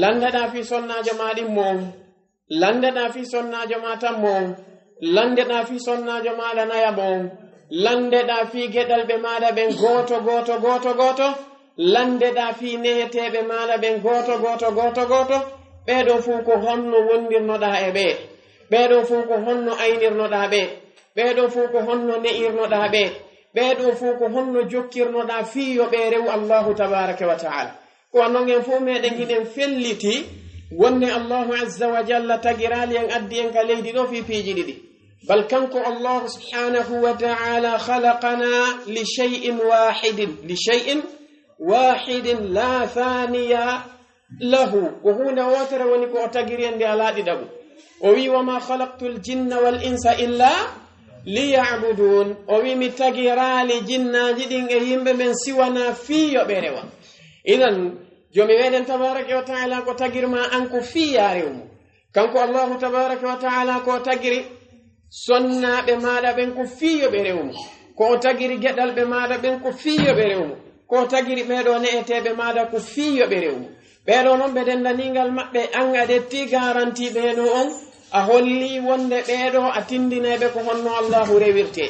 Landeɗaa fii sonnaajo maa ɗimmo on. Landeɗaa fii sonnaajo maa tammo on. Landeɗaa fii sonnaajo maaɗa nayaɓo on. Landeɗaa fii geɗalɓe maaɗa ɓen gooto, gooto, gooto, gooto. Landeɗaa fii neheteeɓe maaɗa ɓen gooto, gooto, gooto, gooto. Ɓee ɗoo fow ko honno wondirnoɗaa e ɓee? Ɓee ɗoo fow ko honno aynirnoɗaa ɓee? Ɓee ɗoo fow ko honno ne'irnoɗaa ɓee? Ɓee ɗoo fow ko honno jokkirnoɗaa fii yo ɓee rewu Allahu tabaaraka wa ta'ala? Ko non en fow meɗen hiɗen felliti wonde Allahu azza wa jalla tagiraali en, addi en ka leydi ɗoo fii piiji ɗiɗi. Bal kanko Allahu subhanahu wa ta'ala khalaqana li shay'in wahidin, li shay'in wahidin la thaniya lahu. Ko huunde wootere woni ko o tagiri en, nde alaa ɗiɗaɓo. O wi, "Wa ma khalaqtul jinna wal insa illa liya'budun." O wi, "Mi tagiraali jinnaaji ɗin e yimɓe ɓen si wanaa fii yo ɓe rewa." Idan, Joomi meɗen tabaraka wa ta'ala ko tagirma an ko fii yaa rew mo. Kanko Allahu tabaraka wa ta'ala ko tagiri sonnaaɓe maaɗa ɓen ko fii yo ɓe rew mo. Ko o tagiri geɗalɓe maaɗa ɓen ko fii yo ɓe rew mo. Ko o tagiri ɓeeɗo ne'eteeɓe maaɗa ko fii yo ɓe rew mo. Ɓeeɗo non ɓe dendaningal maɓɓe, an a ƴetti garanti ɓeeɗo on, a holli wonde ɓeeɗo a tindinay ɓe ko honno Allahu rewirte.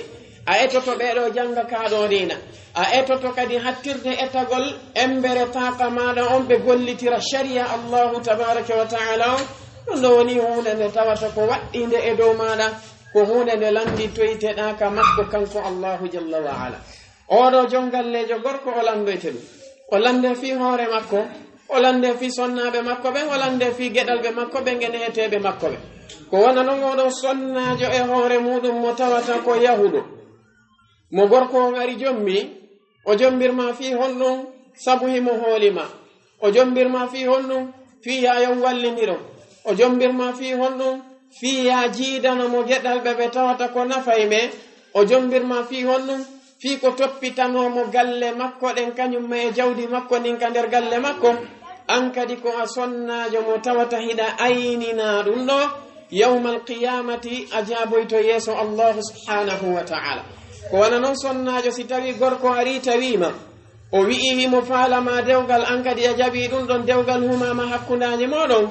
A etoto ɓeeɗo janga kaa ɗoo diina. A etoto kadi hattirde etagol embere taaqa maaɗa on ɓe gollitira sharia Allahu tabaraka wa ta'ala on. Ɗum ɗo woni huunde nde tawata ko waɗɗinde e dow maaɗa, ko huunde nde lannditoyteɗaa ka makko kanko Allahu jalla wa ala. Oɗo jon galleejo gorko o lanndoyte ɗum. O lannde fii hoore makko, o lannde fii sonnaaɓe makko ɓen, o lannde fii geɗalɓe makko ɓen e ne'eteeɓe makko ɓen. Ko wona non oɗo sonnaajo e hoore muuɗum mo tawata ko yahuɗo. Mo gorko on ari jommi, o jombirma fii honɗum? Sabu himo hoolima. O jombirma fii honɗum? Fii yaa on wallindiron. O jombirma fii honɗum? Fii yaa jiidano mo geɗalɓe ɓe tawata ko nafay ɓe. O jombirma fii honɗum? Fii ko toppitanoo mo galle makko ɗen, kañum ma e jawdi makko ndin ka nder galle makko. An kadi ko a sonnaajo mo tawata hiɗa ayninaa ɗum ɗo, yawmal qiyaamati a jaaboyto yeeso Allahu subhanahu wa ta'ala. Ko wona non sonnaajo si tawi gorko ari tawiima, o wi'i himo faalama dewgal, an kadi a jaɓi ɗum ɗon dewgal humaama hakkundaaji mooɗon,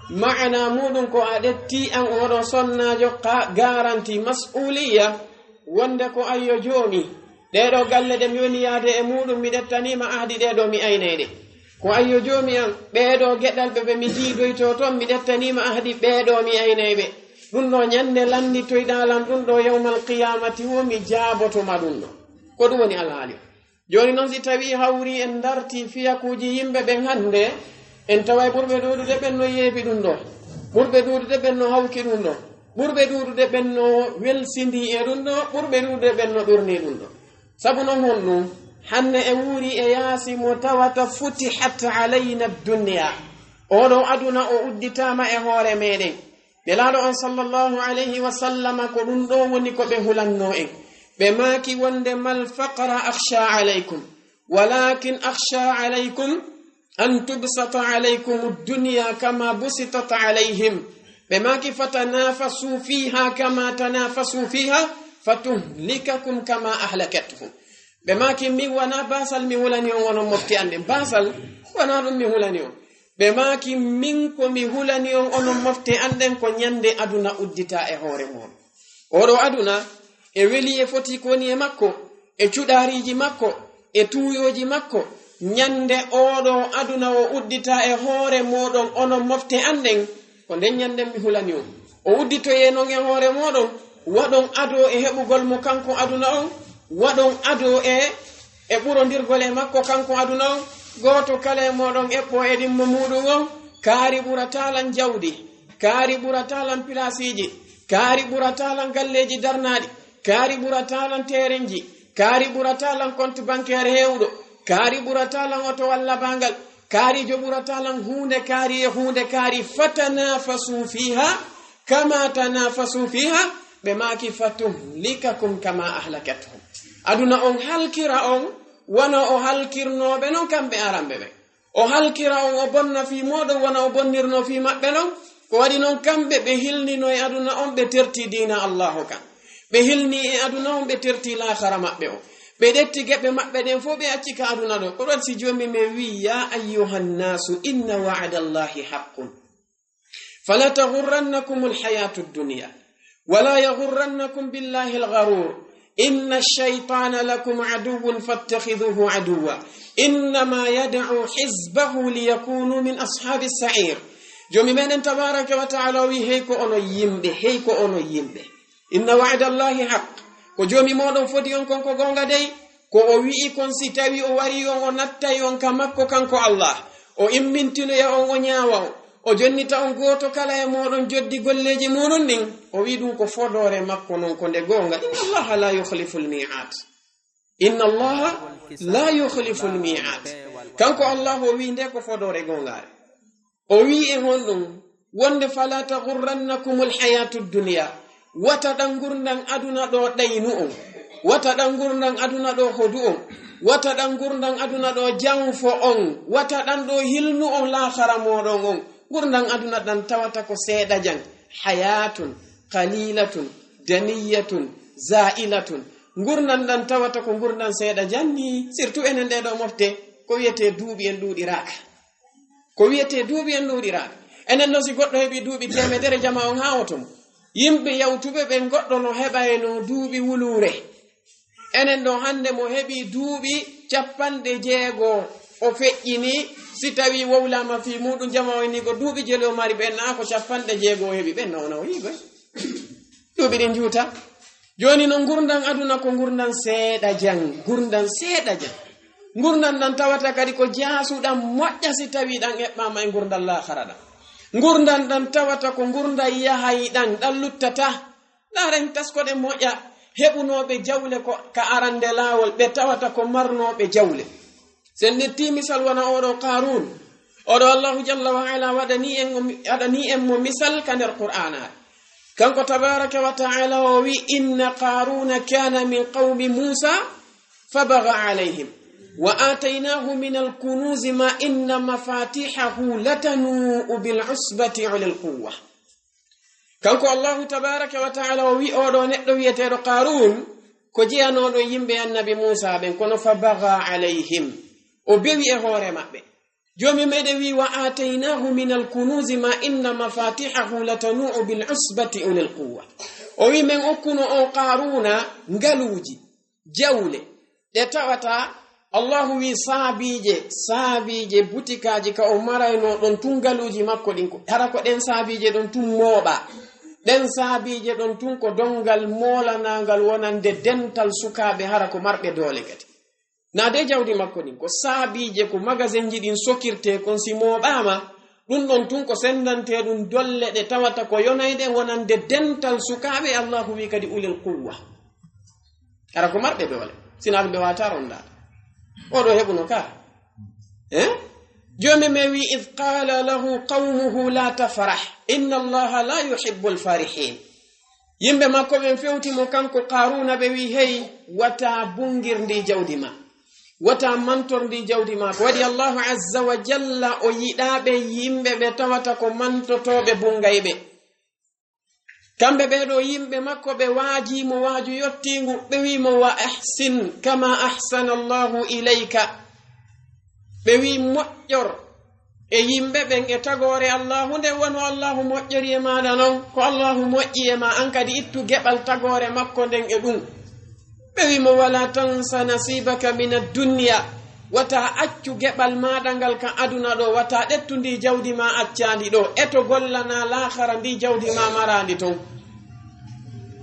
ma'ana muuɗum ko a ƴetti an oɗo sonnaajo ka garanti mas'uliya wonde ko ayyo joomi, ɗee ɗoo galle ɗe mi woni yaade e muuɗum mi ƴettaniima ahdi ɗee ɗoo mi aynay ɗe. Ko ayyo joomi an, ɓee ɗoo geɗalɓe ɓe mi jiidoytoo ton mi ƴettaniima ahdi ɓee ɗoo mi aynay ɓe. Ɗum ɗoo ñande lannditoyɗaa lan ɗum ɗoo yawmal qiyaamati wo mi jaaboto ma ɗum ɗoo. Ko ɗum woni alhaali o. Jooni non, si tawii hawri en dartii fiyakuuji yimɓe ɓen hannde, en taway ɓurɓe ɗuuɗude ɓen no yeebi ɗum ɗoo, ɓurɓe ɗuuɗude ɓen no hawki ɗum ɗoo, ɓurɓe ɗuuɗude ɓen no welsindii e ɗum ɗoo, ɓurɓe ɗuuɗude ɓen no ɗurnii ɗum ɗoo. Sabu non honɗum? Hannde e wuuri e yaasi mo tawata futihat alayna dunya. Oɗo aduna o udditaama e hoore meɗen. Nelaaɗo on sallallahu alayhi wa sallama ko ɗum ɗoo woni ko ɓe hulannoo en. Ɓe maaki wonde, "Mal faqra akhsha alaykum, walakin akhsha alaykum an tubsata alaykum ad-dunya kama busitat alayhim." Ɓe maaki, "Fatanafasu fiha kama tanafasu fiha, fatuhlikakum kama ahlakathum." Ɓe maaki, "Min wona baasal mi hulani on onon mofte an ɗen. Baasal wona ɗum mi hulani on." Ɓe maaki, "Min ko mi hulani on onon mofte an ɗen ko ñande aduna uddita e hoore mon." Oɗo aduna e weli e foti ko woni e makko, e cuɗaariiji makko, e tuuyooji makko. Ñande oɗo aduna o uddita e hoore moɗon onon mofte an ɗen, ko nden ñanden mi hulani on. O udditoyee non e hoore moɗon, waɗon ado e heɓugol mo kanko aduna on, waɗon ado e, e ɓurondirgol e makko kanko aduna on. Gooto kala e moɗon eɓɓo e ɗimmo muɗum on, kaari ɓurata lan jawdi, kaari ɓurata lan pilasiiji, kaari ɓurata lan galleeji darnaaɗi, kaari ɓurata lan teerenji, kaari ɓurata lan compte bancaire heewɗo, kaari ɓurata lan oto walla bangal, kaari joɓurata lan huunde kaari e huunde kaari. Fatanafasu fiha kama tanafasu fiha, ɓe maaki, fatuhlikakum kama ahlakathum. Aduna on halkira on, wano o halkirnooɓe non kamɓe aranɓe ɓen. O halkira on, o bonna fii mooɗon, wano o bonnirnoo fii maɓɓe non. Ko waɗi non, kamɓe ɓe hilnino e aduna on, ɓe terti diina Allahu kan. Ɓe hilni e aduna on, ɓe terti laakara maɓɓe on. Ɓe ƴetti geɓe maɓɓe ɗen fof, ɓe acci ka aduna ɗo. Ko ɗon si Joomi men wi'i, "Ya ayyuhan nasu, inna wa'ada Allahi haqqun. Fala taghurrannakumul hayatud dunya, wala yaghurrannakum billahil gharur. Inna shaytana lakum aduwwun fattakhidhuhu aduwwa. Innama yad'u hizbahu liyakunu min ashabis sa'ir." Joomi meɗen tabaraka wa ta'ala o wi, "Hey ko onon yimɓe, hey ko onon yimɓe. Inna wa'dallahi haqq." Ko Joomi moɗon fodi on kon ko goonga dey. Ko o wi'i kon, si tawi o wari on, o nattay on ka makko kanko Allah, o immintinoya on, o ñaawa on, O jonnita on gooto kala e mooɗon joddi golleeji muuɗum ɗin. O wi'i ɗum ko fodoore makko non ko nde goonga. Inna Allaha la yukhliful mi'ad. Inna Allaha la yukhliful mi'ad. Kanko Allahu o wi'i nde ko fodoore goongaare. O wi'i e honɗum? Wonde, "Fala taghurrannakumul hayatud dunya." Wata ɗan ngurndan aduna ɗo ɗaynu on. Wata ɗan ngurndan aduna ɗo hodu on. Wata ɗan ngurndan aduna ɗo janfo on. Wata ɗan ɗo hilnu on laakhara mooɗon on. Ngurndan aduna ɗan tawata ko seeɗa jan. Hayatun qalilatun daniyatun za'ilatun. Ngurndan ɗan tawata ko ngurndan seeɗa jan ni, surtout enen ɗee ɗoo mofte, ko wiyetee duuɓi en ɗuuɗiraaka. Ko wiyetee duuɓi en ɗuuɗiraaka. Enen ɗoo, si goɗɗo heɓii duuɓi teemedere, jama on haawotoo mo. Yimɓe yawtuɓe ɓen, goɗɗo no heɓayno duuɓi wuluure. Enen ɗoo hannde, mo heɓii duuɓi cappanɗe jeego, o feƴƴini, si tawii wowlaama fii muuɗum, jama on ni ko duuɓi jelu o mari ɓen, naa ko cappanɗe jeego o heɓi ɓen, nawna o yii koy. Duuɓi ɗin juuta. Jooni non, ngurndan aduna ko ngurndan seeɗa jan, ngurndan seeɗa jan. Ngurndan ɗan tawata kadi ko jaasuɗan moƴƴa si tawii ɗan eɓɓaama e ngurndan laakhara ɗan. Ngurndan ɗan tawata ko ngurndan yahayɗan, ɗan luttataa. Laaren taskoɗen moƴƴa, heɓunooɓe jawle ko ka arande laawol, ɓe tawata ko marnooɓe jawle. Sen ƴettii misal wano oo ɗoo Qaaruun, oo ɗoo Allahu jalla wa ala waɗanii en, waɗanii en mo misal ka nder Qur'aanaare. Kanko tabaaraka wa ta'ala o wi'i, "Inna Qaaruuna kaana min qawmi Muusaa fabaghaa alayhim wa aataynaahu minal kunuuzi maa inna mafaatihahu latanuu'u bil usbati ulil quwwa." Kanko Allahu tabaaraka wa ta'ala o wi'i oo ɗoo neɗɗo wi'eteeɗo Qaaruun ko jeyanooɗo yimɓe Annabi Muusaa ɓen, kono fabaghaa alayhim, o bewi e hoore maɓɓe. Joomi meɗen wi'i, "Wa aataynaahu minal kunuuzi maa inna mafaatihahu latanuu'u bil usbati ulil quwwa." O wi'i, "Men okkuno on Qaaruuna ngaluuji, jawle, ɗe tawata," Allahu wi'i, "saabiije, saabiije butikaaji ka o maraynoo ɗon tun ngaluuji makko ɗin, ko, hara ko ɗen saabiije ɗon tun mooɓaa. Ɗen saabiije ɗon tun ko donngal moolanaangal wonande dental sukaaɓe, hara ko marɓe doole kadi." Naa dee jawdi makko ɗin, ko saabiije, ko magasinji ɗin sokirtee kon, si mooɓaama, ɗun ɗon tun ko sendantee ɗun dolle ɗe tawata ko yonayɗe wonande dental sukaaɓe, Allahu wi'i kadi ulil quwwa. Hara ko marɓe doole, sinaa ɓe waawataa rondaade. Oo ɗoo heɓuno ka. Eh? Joomi men wi'i, "Idh qaala lahu qawmuhu la tafrah, inna Allaha la yuhibbul farihin." Yimɓe makko ɓen fewti mo kanko Qaaruuna, ɓe wi'i, "Hey, wata bungir ndi jawdi ma. Wata mantor ndi jawdi ma." Ko waɗi Allahu azza wa jalla o yiɗaa ɓe yimɓe ɓe tawata ko mantotooɓe bungayɓe. Kamɓe ɓee ɗoo yimɓe makko ɓe waajii mo waaju yottiingu, ɓe wi'i mo, "Wa ahsin kama ahsana Allahu ilayka." Ɓe wi'i, "Moƴƴor e yimɓe ɓen e tagoore Allahu nden, wano Allahu moƴƴori e maaɗa non. Ko Allahu moƴƴi e maa, an kadi ittu geɓal tagoore makko nden e ɗun." Ɓe wi'i mo, "Wala tansa nasibaka min ad-dunya." Wata accu geɓal maaɗa ngal ka aduna ɗoo, wata ƴettu ndi jawdi ma accaandi ɗoo. Eto gollanaa laakhara ndi jawdi ma maraandi ton.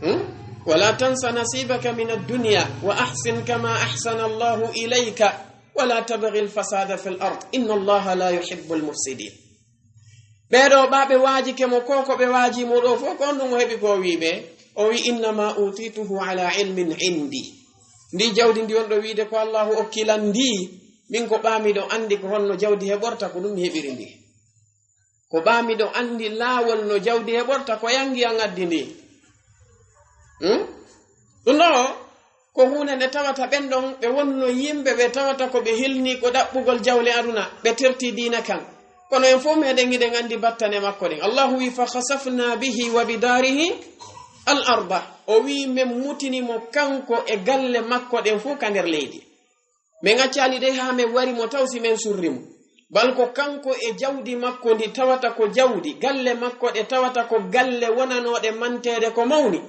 Hmm? "Wala tansa nasibaka min ad-dunya wa ahsin kama ahsana Allahu ilayka." "Wala tabghil fasada fil ard, inna Allaha la yuhibbul mufsidin." Ɓee ɗoo ɓaa ɓe waajike mo, ko ko ɓe waajii mo ɗoo fow, ko honɗum o heɓi ko o wi'i ɓe? O wi'i, "Innama utituhu ala ilmin indi." Ndi jawdi ndi on ɗoo wi'ude ko Allahu okki lan ndi, min ko ɓaa miɗo anndi ko honno jawdi heɓorta, ko ɗum mi heɓiri ndi. Ko ɓaa miɗo anndi laawol no jawdi heɓorta, ko yanngi an addi ndi. Hmm? Ɗum ɗoo ko huunde nde tawata ɓen ɗon ɓe wonno yimɓe ɓe tawata ko ɓe hilni ko ɗaɓɓugol jawle aduna, ɓe terti diina kan. Kono en fow meɗen hiɗen anndi battane makko ɗen. Allahu wi'i, "Fa khasafna bihi wa bidarihi al arda." O wi'i, "Men mutini mo kanko e galle makko ɗen fow ka nder leydi." Men accaali de haa men wari mo taw si men surri mo. Bal ko kanko e jawdi makko ndi tawata ko jawdi, galle makko ɗe tawata ko galle wonanooɗe manteede ko mawni.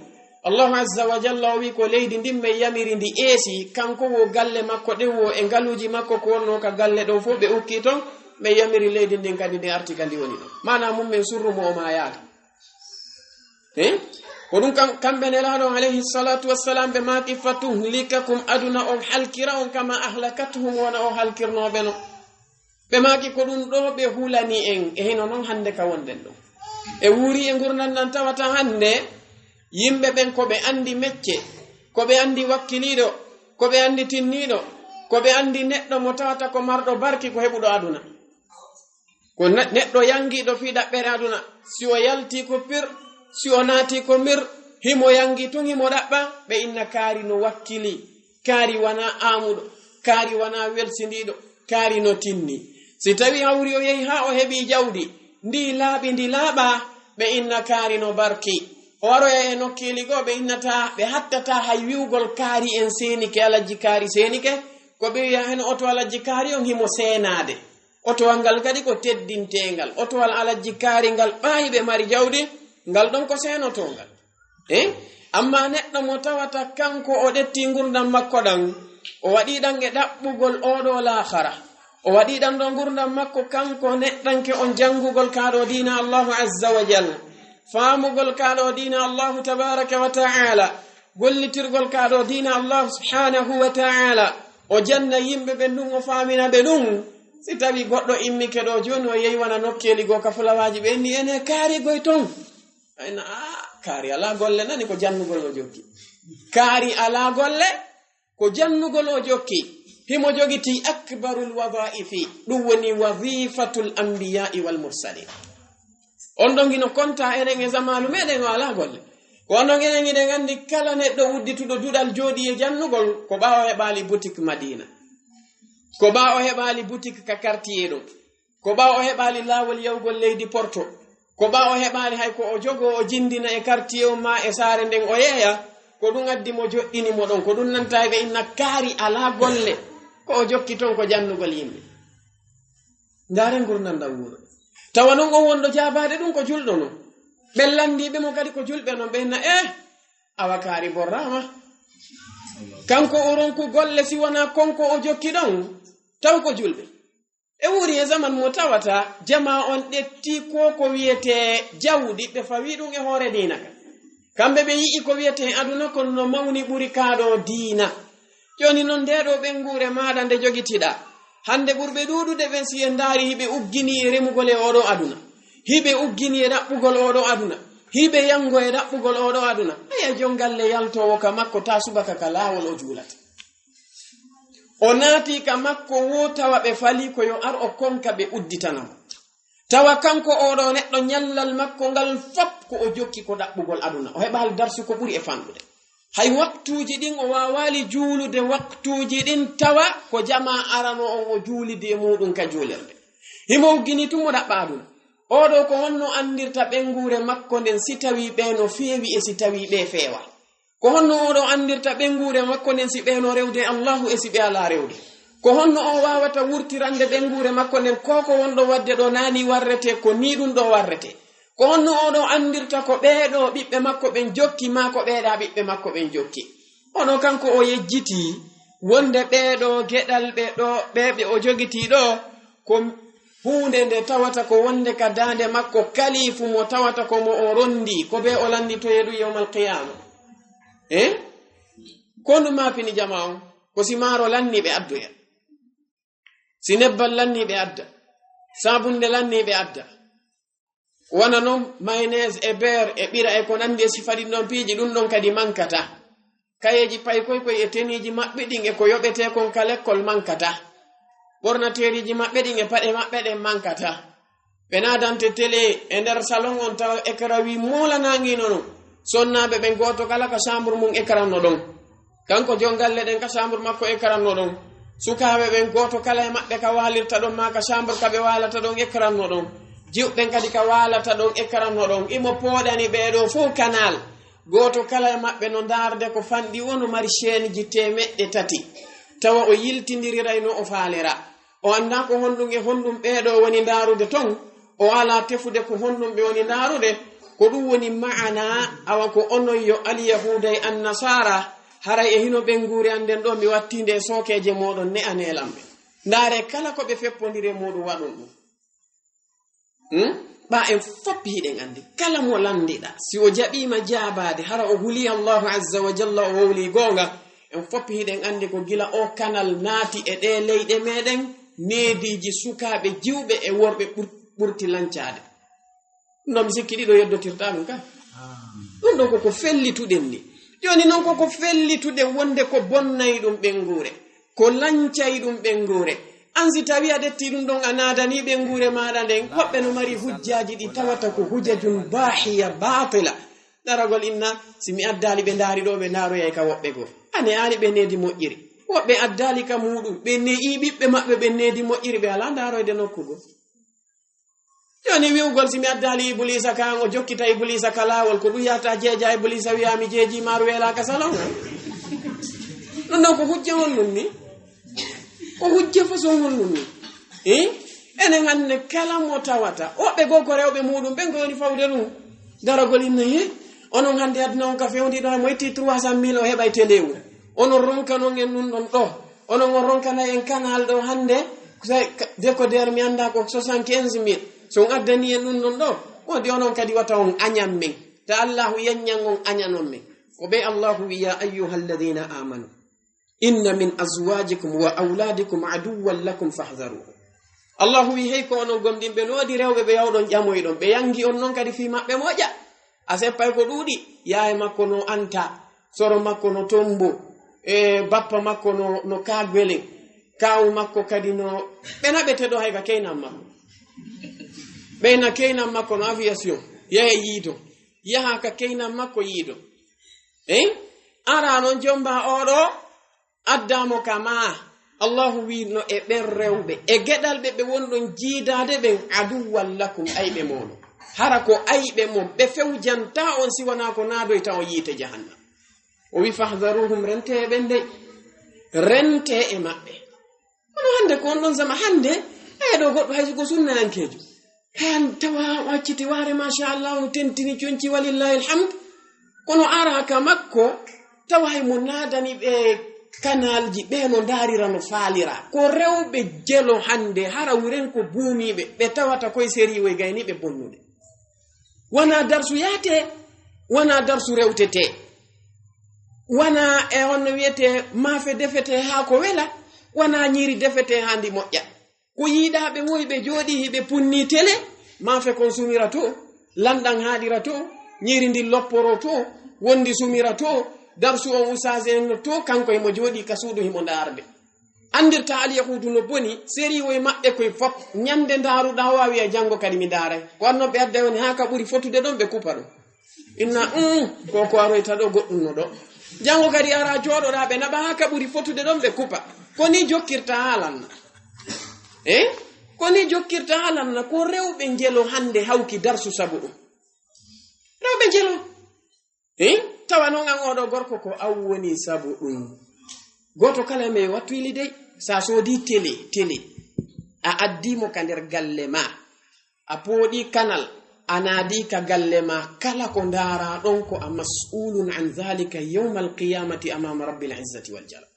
Allahu azza wa jalla o wi'i ko leydi ndin men yamiri ndi eesi, kanko wo galle makko ɗen wo e ngaluuji makko ko wonnoo ka galle ɗon fow ɓe ukkii ton, men yamiri leydi ndin kadi ndi arti ka ndi woni ɗon. Maanaa mum men surru mo o maayaaka. Eh? Ko ɗum kam, kamɓe Nelaaɗo on alayhi salatu wassalam ɓe maaki, "Fatuhlikakum," aduna on halkira on, "kama ahlakathum," wona o halkirnoo ɓe no. Ɓe maaki ko ɗum ɗo ɓe hulani en, e hino non hannde ka wonɗen ɗum. E wuuri e ngurndan nan tawata hannde, yimɓe ɓen ko ɓe anndi mecce, ko ɓe anndi wakkiliiɗo, ko ɓe anndi tinniiɗo, ko ɓe anndi neɗɗo mo tawata ko marɗo barki ko heɓuɗo aduna. Ko ne-, neɗɗo yanngiiɗo fii ɗaɓɓere aduna, si o yaltii ko pir, si o naatii ko mir, himo yanngi tun himo ɗaɓɓa, ɓe inna kaari no wakkili. Kaari wanaa aamuɗo, kaari wanaa welsindiiɗo, kaari no tinni. Si tawi hawri o yehi haa o heɓi jawdi, ndi laaɓi, ndi laaɓaa, ɓe inna kaari no barki. O waroya e nokkeeli goo, ɓe innata, ɓe hattata hay wi'ugol kaari en seenike, alajji kaari seenike, ko ɓe wi'a hen oto alajji kaari on himo seenaade. Otowal ngal kadi ko teddinteengal. Otowal alajji kaari ngal ɓaayi ɓe mari jawdi, ngal ɗon ko seenotongal. Eh? Amma neɗɗo mo tawata kanko o ɗetti ngurndan makko ɗan, o waɗi ɗan e ɗaɓɓugol oo ɗoo laakara. O waɗi ɗan ɗoo ngurndan makko kanko neɗɗanke on janngugol kaa ɗoo diina Allahu Azza wa Jal, faamugol kaa ɗoo diina Allahu Tabaaraka wa Ta'ala, gollitirgol kaa ɗoo diina Allahu Subhanahu wa Ta'ala. O janna yimɓe ɓen ɗun, o faamina ɓe ɗun. Si tawi goɗɗo immike ɗoo jooni, o yehi wona nokkeeli goo ka fulawaaji ɓe inni ene kaari goy ton. Ayna, a, kaari alaa golle nani ko jannugol o jokki. Kaari alaa golle ko jannugol o jokki. Himo jogiti akbarul wadaifi, ɗum woni wadifatul anbiya'i wal mursalin. On ɗon hino konta enen e zamanu meɗen o alaa golle. Ko on ɗon enen hiɗen anndi kala neɗɗo uddituɗo duɗal jooɗi e jannugol ko ɓaawo heɓaali boutique Madina. Ko ɓaawo heɓaali boutique ka quartier ɗon. Ko ɓaawo o heɓaali laawol yahugol leydi Porto. Ko ɓaawo o heɓaali hay ko o jogoo o jindina e quartier o maa e saare nden o yeeya. Ko ɗum addi mo joɗɗini mo ɗon. Ko ɗum nanta e ɓe inna kaari alaa golle. Ko o jokki ton ko jannugol yimɓe. Ndaaren ngurndan ɗan wuro. Tawa non on wonɗo jaabaade ɗum ko julɗo non. Ɓen lanndiiɓe mo kadi ko julɓe non ɓe inna eh awa kaari borraama. Kanko o ronku golle si wonaa konko o jokki ɗon taw ko julɓe. E wuuri e zaman mo tawata jamaa on ɗetti ko ko wiyetee jawdi, ɓe fawi ɗum e hoore diina ka. Kamɓe ɓe yi'i ko wiyetee aduna kon no mawni ɓuri kaa ɗoo diina. Jooni non ndee ɗoo ɓeynguure maaɗa nde jogitiɗaa. Hannde ɓurɓe ɗuuɗude ɓen si en ndaari hiɓe uggini e remugol e oo ɗoo aduna. Hiɓe uggini e ɗaɓɓugol oo ɗoo aduna. Hiɓe yanngo e ɗaɓɓugol oo ɗoo aduna. Aya jon galle yaltoowo ka makko taa subaka ka laawol o juulata. O naati ka makko woo tawa ɓe falii ko yo ar o konka ɓe udditana mo. Tawa kanko oo ɗoo neɗɗo ñallal makko ngal fop ko o jokki ko ɗaɓɓugol aduna. O heɓaali darsu ko ɓuri e fanɗude. Hay waktuuji ɗin o waawaali juulude waktuuji ɗin tawa ko jamaa arano on o juulidi e muuɗum ka juulirde. Himo uggini tun mo ɗaɓɓa aduna. Oo ɗoo ko honno anndirta ɓeynguure makko nden si tawii ɓee no feewi e si tawii ɓee feewaa? Ko honno oo ɗoo anndirta ɓeynguure makko nden si ɓee no rewde e Allaahu e si ɓe alaa rewde? Ko honno o waawata wurtirande ɓeynguure makko nden ko ko wonɗo waɗde ɗoo naa nii warretee, ko nii ɗum ɗoo warretee? Ko honno oo ɗoo anndirta ko ɓee ɗoo ɓiɓɓe makko ɓen jokki maa ko ɓee ɗaa ɓiɓɓe makko ɓen jokki? Oo ɗoo kanko o yejjitii wonde ɓee ɗoo geɗal ɓe ɗoo, ɓee ɓe o jogitii ɗoo, ko huunde nde tawata ko wonde ka daande makko kalifu mo tawata ko mo o ronndii, ko bee o lannditoyee ɗum yawmal qiyaama. Eh? Ko ndu maapini jamaa on, ko si maaro lannii ɓe addoya. Si nebbal lannii ɓe adda. Saabunde lannii ɓe adda. Wona non mayonnaise e beurre e ɓira e ko nanndi e sifa ɗin ɗon piiji, ɗum ɗon kadi mankata. Kayeeji paykoy koy e teniiji maɓɓe ɗin e ko yoɓetee kon ka lekkol mankata. Ɓornateeriiji maɓɓe ɗin e paɗe maɓɓe ɗen mankata. Ɓe naadante télé e nder salon on tawa écran wii moolanaangi nono. Sonnaaɓe ɓen gooto kala ka chambre mum écran no ɗon. Kanko jon galle ɗen ka chambre makko écran no ɗon. Sukaaɓe ɓen gooto kala e maɓɓe ka waalirta ɗon maa ka chambre ka ɓe waalata ɗon écran no ɗon. Jiwɓe ɓen kadi ka waalata ɗon écran no ɗon. Imo pooɗani ɓee ɗoo fow canal. Gooto kala e maɓɓe no ndaarde ko fanɗi woo no mari chaîneji teemeɗɗe tati. Tawa o yiltindiriray no o faalira. O anndaa ko honɗum e honɗum ɓee ɗoo woni ndaarude ton. O alaa tefude ko honɗum ɓe woni ndaarude. Ko ɗum woni ma'ana awa ko onon yo Alyahuuda e Annasaara, haray e hino ɓeynguure an nden ɗoo mi wattii nde e sookeeje mooɗon, ne'anee lan ɓe. Ndaaree kala ko ɓe feppondiri e muuɗum waɗon ɗum. Hmm? Ɓaa en fop hiɗen anndi, kala mo lanndiɗaa, si o jaɓiima jaabaade, hara o hulii Allaahu Azza wa Jalla, o wowlii goonga, en fop hiɗen anndi ko gila oo canal naati e ɗee leyɗe meɗen, Neediiji sukaaɓe jiwɓe e worɓe ɓur-, ɓurti lancaade. No mi sikki ɗiɗo yeddotirta ɗum ka. Ɗum ɗon koko fellituɗen ni. Jooni noon koko fellituɗen wonde ko bonnay ɗum ɓeynguure, ko lancay ɗum ɓeynguure. An si tawi a ƴetti ɗum ɗon a naadani ɓeynguure maaɗa nden, woɓɓe no mari hujjaaji ɗi tawata ko hujajun baahiya baatila. Daragol inna, si mi addaali ɓe ndaari ɗo, ɓe ndaaroyay ka woɓɓe goo. A ne'aali ɓe needi moƴƴiri. Woɓɓe addaali ka muuɗum, ɓe ne'ii ɓiɓɓe maɓɓe ɓe needi moƴƴiri, ɓe alaa ndaaroyde nokku goo. Jooni wi'ugol si mi addaali Ibuliisa ka, o jokkita Ibuliisa ka laawol, ko ɗum yahata jeeja Ibuliisa wi'a mi jeeji maaru weelaaka salon. Ɗum ɗon ko hujja honɗum ni? Ko hujja façon honɗum ni? Eh? Enen hannde kala mo tawata, woɓɓe goo ko rewɓe muuɗum ɓen ko woni fawde ɗum. Daragol inna, he? Onon hannde aduna on ka fewndiɗo, mo itti trois cent mille o heɓay télé o. Onon ronka non en ɗum ɗon ɗo. Onon on ronkana en canal ɗo hannde, sa-, ka-, décodeur mi annda ko soixante-quinze mille. So on addani en ɗum ɗon ɗo, wonde onon kadi wata on añan men. Ta Allahu yaññan on añanon men. Ko ɓe Allahu wi, "Ya ayyuhalladhina amanu, inna min azwajikum wa awladikum aduwwan lakum fahdharuhu." Allahu wi, "Hey ko onon gomɗinɓe, no woodi rewɓe ɓe yawɗon ƴamoyɗon, ɓe yangi on non kadi fii maɓɓe moƴƴa." A seppay ko ɗuuɗi, yaaye makko no Anta, soro makko no Tombo, e bappa makko no, no Kagwelen, kaawu makko kadi no, ɓe naɓete ɗo hay ka keynan makko. Ɓeyna keynan makko no aviation, yahe yiido, yaha ka keynan makko yiido. Eh? Ara non jomba oɗo, adda mo ka maa. Allahu wi no e ɓen rewɓe, e geɗalɓe ɓe wonɗon jiidaade ɓen, aduwwan lakum, ayɓe mooɗon. Hara ko ayɓe mon, ɓe fewjanta on si wanaa ko naadoyta on yiite jahannam. O wi, "Fahdharuhum, rente e ɓen dey. Rente e maɓɓe." Kono hannde ko on ɗon zama hannde, e ɗo goɗɗo hay ko sunnayankeejo. Hen tawa o acciti waare, machallah, no tentini conci, walillahi alhamd. Kono ara ka makko, tawa hay mo naadani ɓe kanalji, ɓe no ndaarira no faalira. Ko rewɓe jelo hannde, hara wuren ko buuniiɓe, ɓe tawata koye sérieux gayni ɓe bonnude. Wanaa darsu yaate, wanaa darsu rewtete. Wanaa e on no wiyete maafe defete haa ko wela, wanaa ñiiri defete haa ndi moƴƴa. Ko yiiɗaaɓe woy ɓe jooɗii hiɓe punnii tele, maafe kon sumira to, lanɗan haaɗira to, ñiiri ndin lopporoo to, wondi sumira to, darsu on usaase en no to, kanko himo jooɗii ka suudu himo ndaarde. Anndirta Alyahuudu no boni, sérieux e maɓɓe koye fof, ñande ndaaruɗaa o a wi'a janngo kadi mi ndaaray. Ko annon ɓe adday woni haa ka ɓuri fotude ɗon ɓe kupa ɗum. Inna, um, ko ko aroyta ɗo goɗɗum no ɗo. Janngo kadi ara jooɗoɗaa ɓe naɓa haa ka ɓuri fotude ɗon ɓe kupa. Ko ni jokkirta haa lanna. Eh? Ko ni jokkirta haa lanna, ko rewɓe njelo hannde hawki darsu sabu ɗum. Rewɓe njelo. Eh? Tawa non an oɗo gorko ko an woni sabu ɗum. Gooto kala e men wattu ili dey. Sa soodi télé, télé. A addi mo ka nder galle ma. A pooɗi kanal, a naadi ka galle ma, kala ko ndaara ɗon ko a mas'ulun an dhalika yawmal qiyamati amama rabbil izzati wal jalal.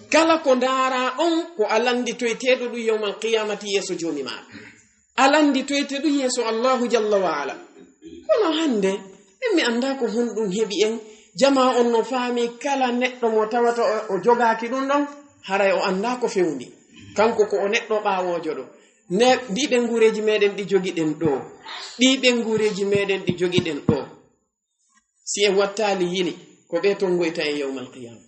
Kala ko ndaara ɗon ko a landitoyteeɗo ɗum yawmal qiyamati yeeso joomi maaɗa. A landitoyte ɗum yeeso Allahu jalla wa ala. Kono hannde, min mi annda ko honɗum heɓi en. Jamaa on no faami kala neɗɗo mo tawata o, o jogaaki ɗum ɗon, haray o annda ko fewndi. Kanko ko o neɗɗo ɓaawoojo ɗo. Ne, ɗi ɓeynguureeji meɗen ɗi jogiɗen ɗo, ɗi ɓeynguureeji meɗen ɗi jogiɗen ɗo, si en wattaali yini, ko ɓe tonngoyta en yawmal qiyama.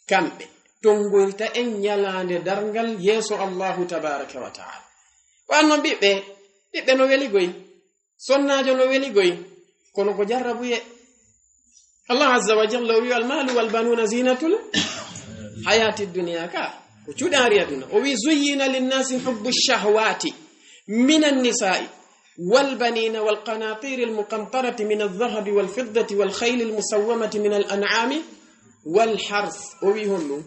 Kamɓe tonngoyta en ñalaande darngal yeeso Allahu tabaraka wa taala. Ko annon ɓiɓɓe, ɓiɓɓe no weli goy, sonnaajo no weli goy, kono ko jarrabuye. Allah azza wa jalla o wi, "Al malu wal banuna zinatul hayati dunya." Ka ko cuɗaari aduna. O wi, "Zuyyina linnasi hubbu shahwati minan nisa'i wal banina wal qanatiri al muqantarati min al dhahabi wal fiddati wal khayli al musawwamati min al an'ami wal hars." O wi honɗum?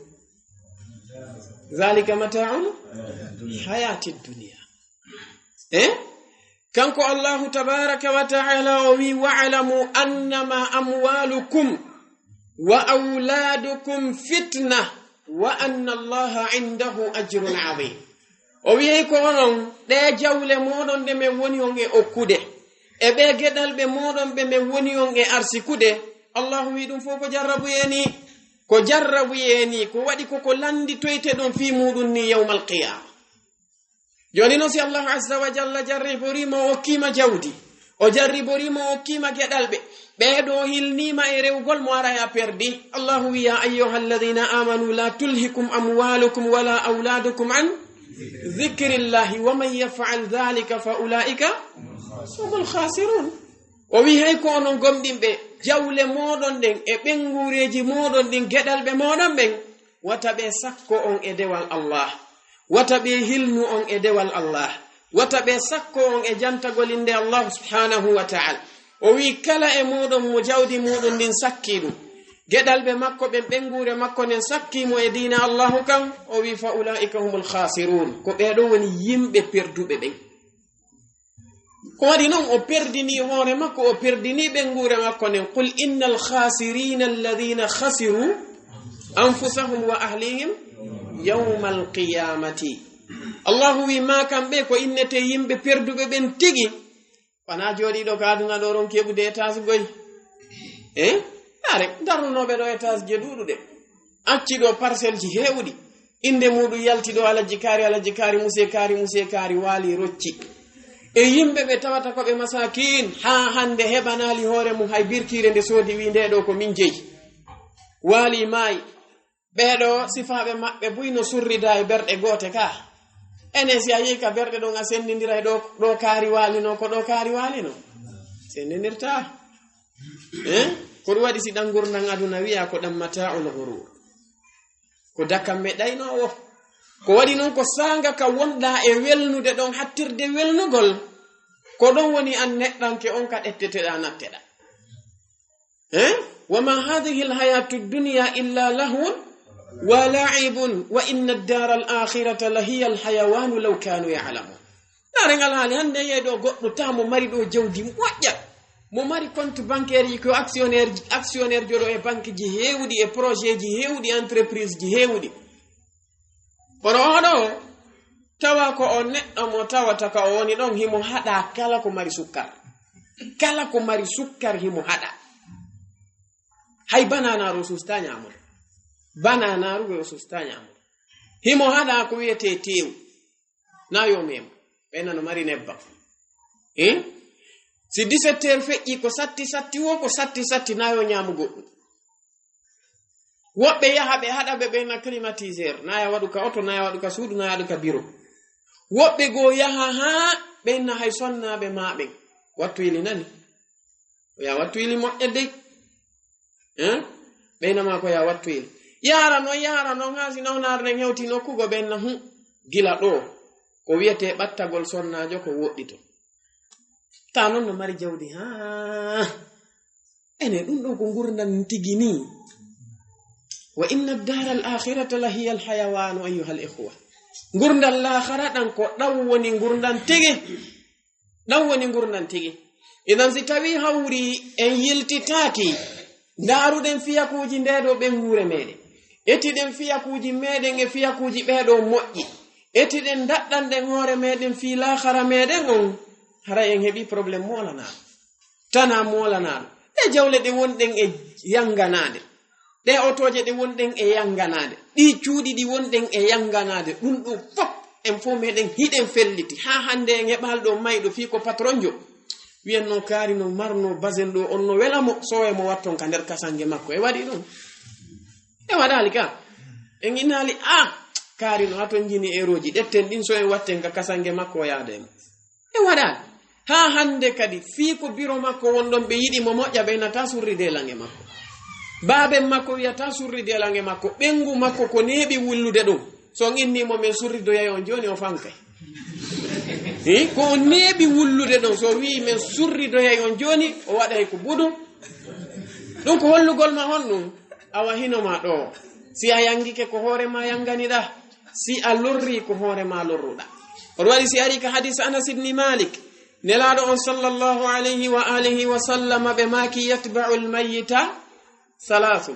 "Dhalika mata'ul hayati dunya." Eh? Kanko Allahu tabaraka wa ta'ala o wi, "Wa'lamu annama amwalukum wa awladukum fitna wa anna Allaha indahu ajrun azim." O wi'ay ko onon, ɗe jawle moɗon ɗe men woni on e okkude, e ɓe geɗalɓe moɗon ɓe men woni on e arsikude, Allahu wi ɗum fof ko jarrabu yani. Ko jarrabuyee nii, ko waɗi ko ko lannditoyte ɗum fii muuɗum nii yawmal qiyaama. Jooni noon, si Allahu azza wa jalla jarriboriima, o okkiima jawdi, o jarriboriima, o okkiima geɗalɓe, ɓee ɗoo hilniima e rewgol mo, ara a perdi. Allahu wi'i, "يا أيها الذين آمنوا لا تلهكم أموالكم ولا أولادكم عن ذكر الله ومن يفعل ذلك فأولئك هم الخاسرون." O wi'i, "Hey ko onon gomɗinɓe, jawle mooɗon ɗen e ɓennguureeji mooɗon ɗin, geɗalɓe mooɗon ɓen, wata ɓe sakko on e dewal Allah. Wata ɓe hilnu on e dewal Allah. Wata ɓe sakko on e jantagol innde Allah subhanahu wa ta'ala." O wi'i, "Kala e mooɗon mo jawdi muuɗum ndin sakki ɗum, geɗalɓe makko ɓen, ɓennguure makko nden sakki mo e diina Allahu kan," o wi'i, "فأولئك هم الخاسرون." Ko ɓee ɗoo woni yimɓe perduɓe ɓen. Ko waɗi noon, o perdini hoore makko, o perdini ɓennguure makko nden. "قل إن الخاسرين الذين خسروا أنفسهم وأهليهم يوم القيامة." Allahu wi'i, "Ma kamɓe ko innete yimɓe perduɓe ɓen tigi." Wonaa jooɗiiɗo ka aduna ɗoo ronki heɓude étage goy. Eh? Are, darnunooɓe ɗoo étage je ɗuuɗuɗe. Acci ɗoo parcelle ji heewuɗi. Innde muuɗum yalti ɗoo Alhaji Kaari, Alhaji Kaari, Muse Kaari, Muse Kaari, waali rocci. E yimɓe ɓe tawata ko ɓe masaakiin, haa hannde heɓanaali hoore mum hay birkiire nde soodi, wi'i, "Ndee ɗoo ko min jeyi." Waali maayi. Ɓee ɗoo sifaaɓe maɓɓe buy no surrida e berɗe goote ka. Enen si a yehi ka berɗe ɗon, a senndindiray ɗoo, ɗoo Kaari waalinoo, ko ɗoo Kaari waalinoo. Senndindirtaa. Eh? Ko ɗum waɗi si ɗan ngurndan aduna wi'a ko ɗan mataa'ul ghuruur. Ko dakamme ɗaynoowo. Ko waɗi non ko saanga ka wonɗaa e welnude ɗon, hattirde welnugol. Ko ɗon woni an neɗɗanke on ka ɗetteteɗaa, natteɗaa. Eh? "وما هذه الحياة الدنيا إلا لهو ولعب وإن الدار الآخرة لهي الحيوان لو كانوا يعلمون." Ndaaren alhaali hannde, yehi ɗoo goɗɗo taa mo mari ɗoo jawdi moƴƴa, mo mari compte bancaire ji, ko actionnaire, actionnaire joɗo e banque ji heewuɗi, e projet ji heewuɗi, entreprise ji heewuɗi. Kono oo ɗoo, tawa ko o neɗɗo mo tawata ka o woni ɗon, himo haɗa kala ko mari sukkar. Kala ko mari sukkar himo haɗa. Hay bananaaru o sustaa ñaamude. Bananaaru o sustaa ñaamude. Himo haɗa ko wi'etee teewu. Na yo meemo. Ɓen no mari nebbam. Eh? Si dix-sept heures feƴƴi, ko satti satti wo, ko satti satti, na yo ñaamu goɗɗum. Woɓɓe yaha ɓe haɗa ɓe ɓen na climatiseur, na ya waɗu ka oto, na ya waɗu ka suudu, na ya waɗu ka biro. Woɓɓe goo yaha haa ɓen na hay sonnaaɓe maa ɓen. Wattu ili nani. Ko ya wattu ili moƴƴa dey. Eh? Ɓeyna maa ko ya wattu ili. Yahara non, yahara non, haa si nawnaare nden hewti nokku goo, ɓen na, "Hum, gila ɗoo, ko wi'etee ɓattagol sonnaajo ko woɗɗito." Taa non no mari jawdi, haa. Ene, ɗum ɗoo ko ngurndan tigi nii. "وإن الدار الآخرة لهي الحيوان أيها الإخوة." Ngurndan laakhara ɗan ko ɗan woni ngurndan tigi. Ɗan woni ngurndan tigi. Idan si tawii hawri en yiltitaaki, ndaaruɗen fiyakuuji ndee ɗoo ɓennguure meeɗen. Etiɗen fiyakuuji meeɗen e fiyakuuji ɓee ɗoo moƴƴi. Etiɗen daɗɗanɗen hoore meeɗen fii laakhara meeɗen on, haray en heɓii problème moolanaaɗo. Tanaa moolanaaɗo. Ɗee jawle ɗe wonɗen e yannganaade. Ɗee otooje ɗe wonɗen e yannganaade. Ɗii cuuɗi ɗi wonɗen e yannganaade. Ɗum ɗoo fof, en fof meeɗen hiɗen felliti. Haa hannde en heɓaali ɗoo mayɗo fii ko patronjo. Wi'en no Kaari no marno basen ɗoo, on no wela mo, sowe mo watton ka nder kasange makko. E waɗi ɗum? E waɗaali ka? En innaali, ah, Kaari no haton jini erooji. Ɗetten ɗin so en watten ka kasange makko o yaada e mo. E waɗaali. Haa hannde kadi, fii ko biro makko won ɗon, ɓe yiɗi mo moƴƴa, ɓe innataa surride lange makko. Baaben makko wi'ataa surride lange makko. Ɓenngu makko ko neeɓi wullude ɗum. So on innii mo, "Men surridoyay on jooni," o fankay. Hi, ko o neeɓi wullude ɗon. So o wi'i, "Men surridoyay on jooni," o waɗay ko budu. Ɗum ko hollugol ma honɗum? Awa hino ma ɗoo. Si a yanngike, ko hoore ma yannganiɗaa. Si a lorri, ko hoore ma lorruɗaa. Oɗo waɗi si ari ka hadis Anas ibn Malik, Nelaaɗo on sallallahu alayhi wa alihi wa sallama ɓe maaki, "يتبع الميت ثلاث،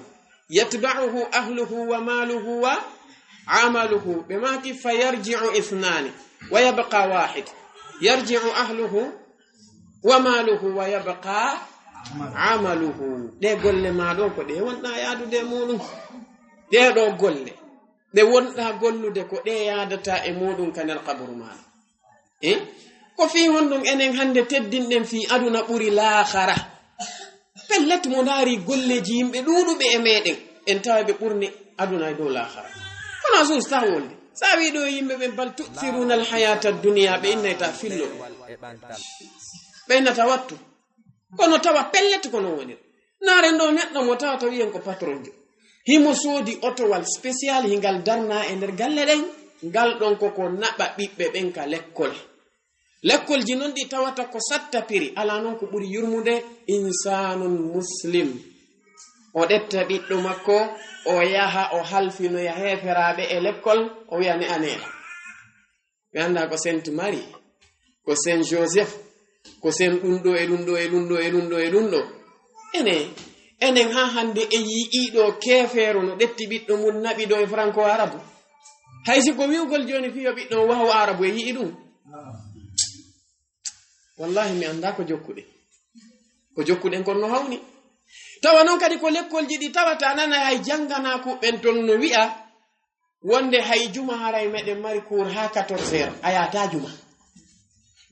يتبعه أهله وماله وعمله." Ɓe maaki, "فيرجع اثنان ويبقى واحد. يرجع أهله وماله ويبقى عمله." Ɗee golle maa ɗoo ko ɗee wonɗaa yaadude e muuɗum. Ɗee ɗoo golle, ɗe wonɗaa gollude ko ɗe yaadata e muuɗum ka nder qaburu maaɗa. Eh? Ko fii honɗum enen hannde teddinɗen fii aduna ɓuri laakhara? Pellet, mo ndaari golleeji yimɓe ɗuuɗuɓe e meɗen, en tawa ɓe ɓurni aduna e dow laakhara. Kono a suustaa wolde. Sa wii ɗoo yimɓe ɓen, "Bal tu'thiruna al-hayata ad-dunya," ɓe innayta fillo. Ɓe innata wattu. Kono tawa pellet ko non woniri. Naaren ɗoo neɗɗo mo tawata wiyen ko patronjo. Himo soodi otowal spécial hingal darna e nder galle ɗen. Ngal ɗon ko ko naɓa ɓiɓɓe ɓen ka lekkol. Lekkolji non ɗi tawata ko satta piri. Alaa non ko ɓuri yurmude insanun muslim. O ɗetta ɓiɗɗo makko, o yaha o halfinoya heeferaaɓe e lekkol, o wiya ne aneela. Ɓe anndaa ko Sainte Marie, ko Saint Joseph, ko Saint ɗum ɗo e ɗum ɗo e ɗum ɗo e ɗum ɗo e ɗum ɗo. Ene, enen haa hannde e yi'ii ɗo keefeero no ɗetti ɓiɗɗo mum naɓi ɗo e franco arabu. Hay si ko wi'ugol jooni fii yo ɓiɗɗo on wahu arabu e yi'ii ɗum. Wallahi mi anndaa ko jokkuɗen. Ko jokkuɗen kon no hawni. Tawa non kadi ko lekkolji ɗi tawata nana hay jannganaaku ɓen ton no wi'a wonde hay juma haray meɗen mari cours haa quatorze heures, a yaata juma.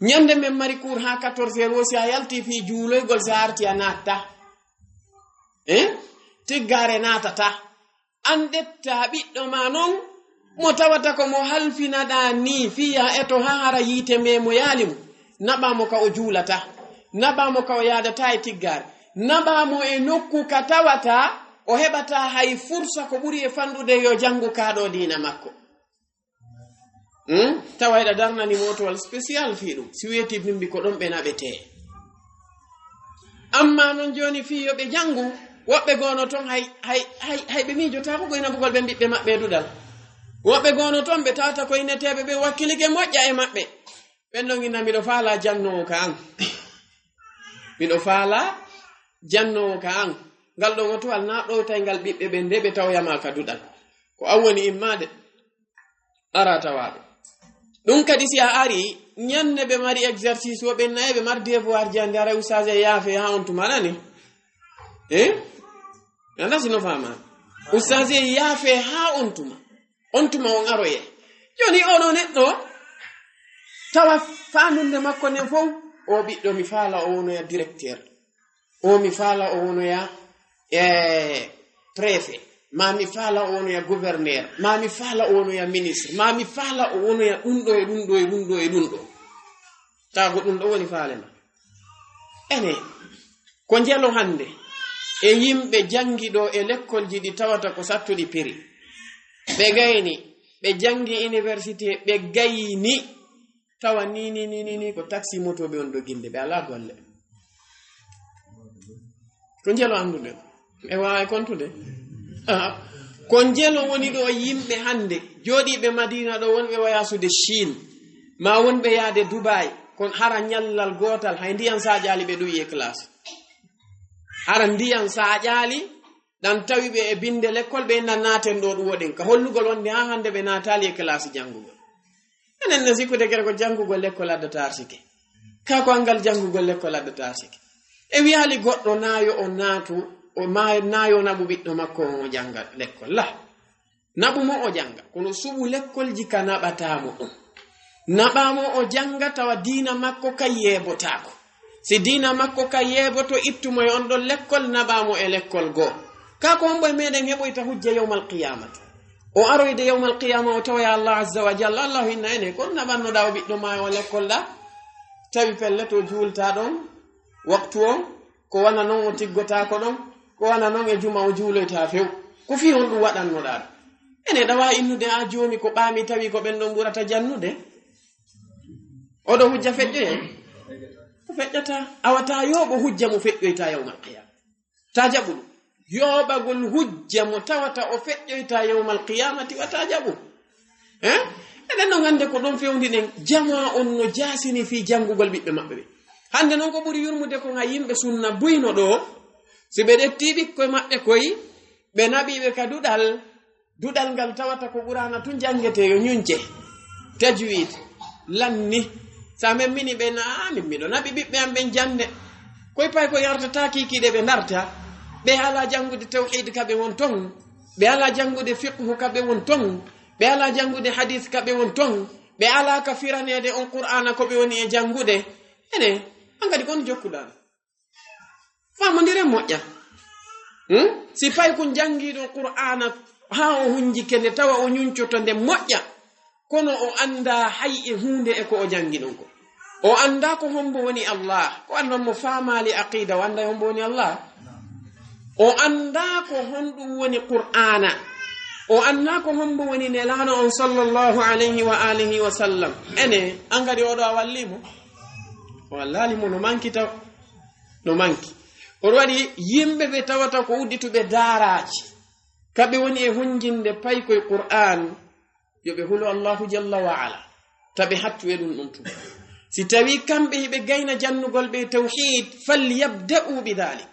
Ñande men mari cours haa quatorze heures wo, si a yalti fii juuloygol, si a arti a naatta. Eh? Tiggaare naatata. An ɗetta ɓiɗɗo ma non, mo tawata ko mo halfinaɗaa nii, fii ya eto haa hara yiite meemoyaali mo. Naɓaa mo ka o juulata. Naɓaa mo ka o yaadata e tiggaare. Naɓaa mo e nokku ka tawata o heɓata hay fursa ko ɓuri e fanɗude yo janngu kaa ɗoo diina makko. Hmm? Tawa hiɗa darnani mo otowal spécial fii ɗum. Si weetii bimbi ko ɗon ɓe naɓetee. Amma non jooni fii yo ɓe janngu, woɓɓe goono ton hay, hay, hay, hay ɓe miijotaako koy naɓugol ɓen ɓiɓɓe maɓɓe e duɗal. Woɓɓe goono ton ɓe tawata koy neteeɓe ɓe wakkilike moƴƴa e maɓɓe. Ɓen ɗon inna miɗo faalaa jannoowo ka an. Miɗo faalaa jannoowo ka an. Ngal ɗon otowal naa ɗowtay ngal ɓiɓɓe ɓen de ɓe tawoya ma ka duɗal. Ko an woni immaade. Ara tawaaɓe. Ɗum kadi si a ari, ñande ɓe mari exercice wo, ɓen nayi ɓe mari devoir ji, ande ara ustaas e yaafe haa on tuma nani. Eh? Anda si no fama. Ustaas e yaafe haa on tuma. On tuma on aroye. Jooni oɗo neɗɗo, tawa faanunde makko nden fow, o ɓiɗɗo mi faala o wonoya directeur. O mi faala o wonoya, eh, préfet, ma mi faala o wonoya gouverneur, ma mi faala o wonoya ministre, ma mi faala o wonoya ɗum ɗo e ɗum ɗo e ɗum ɗo e ɗum ɗo. Taa ko ɗum ɗo woni faale ma. Ene, ko njelo hannde e yimɓe janngi ɗo e lekkolji ɗi tawata ko sattuɗi piri. Ɓe gayni, ɓe janngi université, ɓe gayni. Tawa ni, ni, ni, ni, ni, ko taxi moto ɓe on doginde, ɓe alaa golle. Ko njelo anndude. E waawi kontude. Ah, ko njelo woni ɗo yimɓe hannde, jooɗiiɓe Madina ɗo, wonɓe wayasude Chine, ma wonɓe yaade Dubai, kon hara ñallal gootal, hay ndiyan saaƴaali ɓe ɗuwi e classe. Hara ndiyan saaƴaali, ɗan tawi ɓe e binde lekkol, ɓe nan naaten ɗo ɗum woɗen, ka hollugol wonde haa hannde ɓe naataali e classe janngugol. Enen ne sikkude kere ko janngugol lekkol addata arsike. Kaa ko anngal janngugol lekkol addata arsike. E wiyaali goɗɗo naayo o naatu, o ma-, naayo naɓu ɓiɗɗo makko on o jannga lekkol. La. Naɓu mo o jannga. Kono suɓu lekkolji ka naɓataa mo ɗum. Naɓaa mo o jannga tawa diina makko ka yeebotaako. Si diina makko ka yeeboto, ittu mo e on ɗon lekkol, naɓaa mo e lekkol goo. Kaa ko hombo e meɗen heɓoyta hujja yawmal qiyamati? O aroyde yawmal qiyama, o tawoya Allah azza wa jalla, Allahu inna ene, kon naɓannoɗaa o ɓiɗɗo ma o lekkol ɗa? Tawi pellet o juulta ɗon, waktu on, ko wana non o tiggotaako ɗon, ko wana non e juma o juuloyta few. Ko fii honɗum waɗannoɗaa ɗum? Ene ɗawa innude a joomi ko ɓaami tawi ko ɓen ɗon ɓurata jannude? Oɗo hujja feƴƴoyay? O feƴƴata. Awa ta yooɓo hujja mo feƴƴoyta yawmal qiyama. Ta jaɓu ɗum. Yooɓagol hujja mo tawata o feƴƴoyta yawmal qiyamati wata jaɓu. Eh? Eɗen non hannde ko ɗon fewndinen, jamaa on no jaasini fii janngugol ɓiɓɓe maɓɓe ɓe. Hannde non ko ɓuri yurmude kon ha yimɓe sunna buyno ɗo, si ɓe ɗettii ɓikkoy maɓɓe koy, ɓe naɓii ɓe ka duɗal, duɗal ngal tawata ko Qur'aana tun janngetee, yo ñunce, tajwid, lanni. Sa memmini ɓe, na, "Ah, min miɗo naɓi ɓiɓɓe am ɓen jannde." Koy pay ko yartata kiikiiɗe ɓe ndarta, ɓe alaa janngude tawhiid ka ɓe won ton. Ɓe alaa janngude fiqhu ka ɓe won ton. Ɓe alaa janngude hadis ka ɓe won ton. Ɓe alaa ka firaneede on Qur'aana ko ɓe woni e janngude. Ene, an kadi kon jokkuɗaa. Faamondire moƴƴa. Hmm? Si paykun janngiiɗo Qur'aana haa o hunjike nde tawa o ñuncoto nde moƴƴa, kono o anndaa hay e huunde e ko o janngi ɗon ko. O anndaa ko hombo woni Allah. Ko annon mo faamaali aqiida, o anndaa hombo woni Allah. O anndaa ko honɗum woni Qur'aana. O anndaa ko hombo woni Nelaaɗo on sallallahu alayhi wa alihi wa sallam. Ene, an kadi oɗo a wallii mo? O wallaali mo, no manki taw. No manki. Oɗo waɗi yimɓe ɓe tawata ko uddituɓe daaraaji. Ka ɓe woni e hunjinde paykoy Qur'aan, yo ɓe hulu Allahu jalla wa ala. Ta ɓe hattu e ɗum ɗum tuma. Si tawi kamɓe hiɓe gayna jannugol ɓe tawhiid, falyabda'u bi dhalik.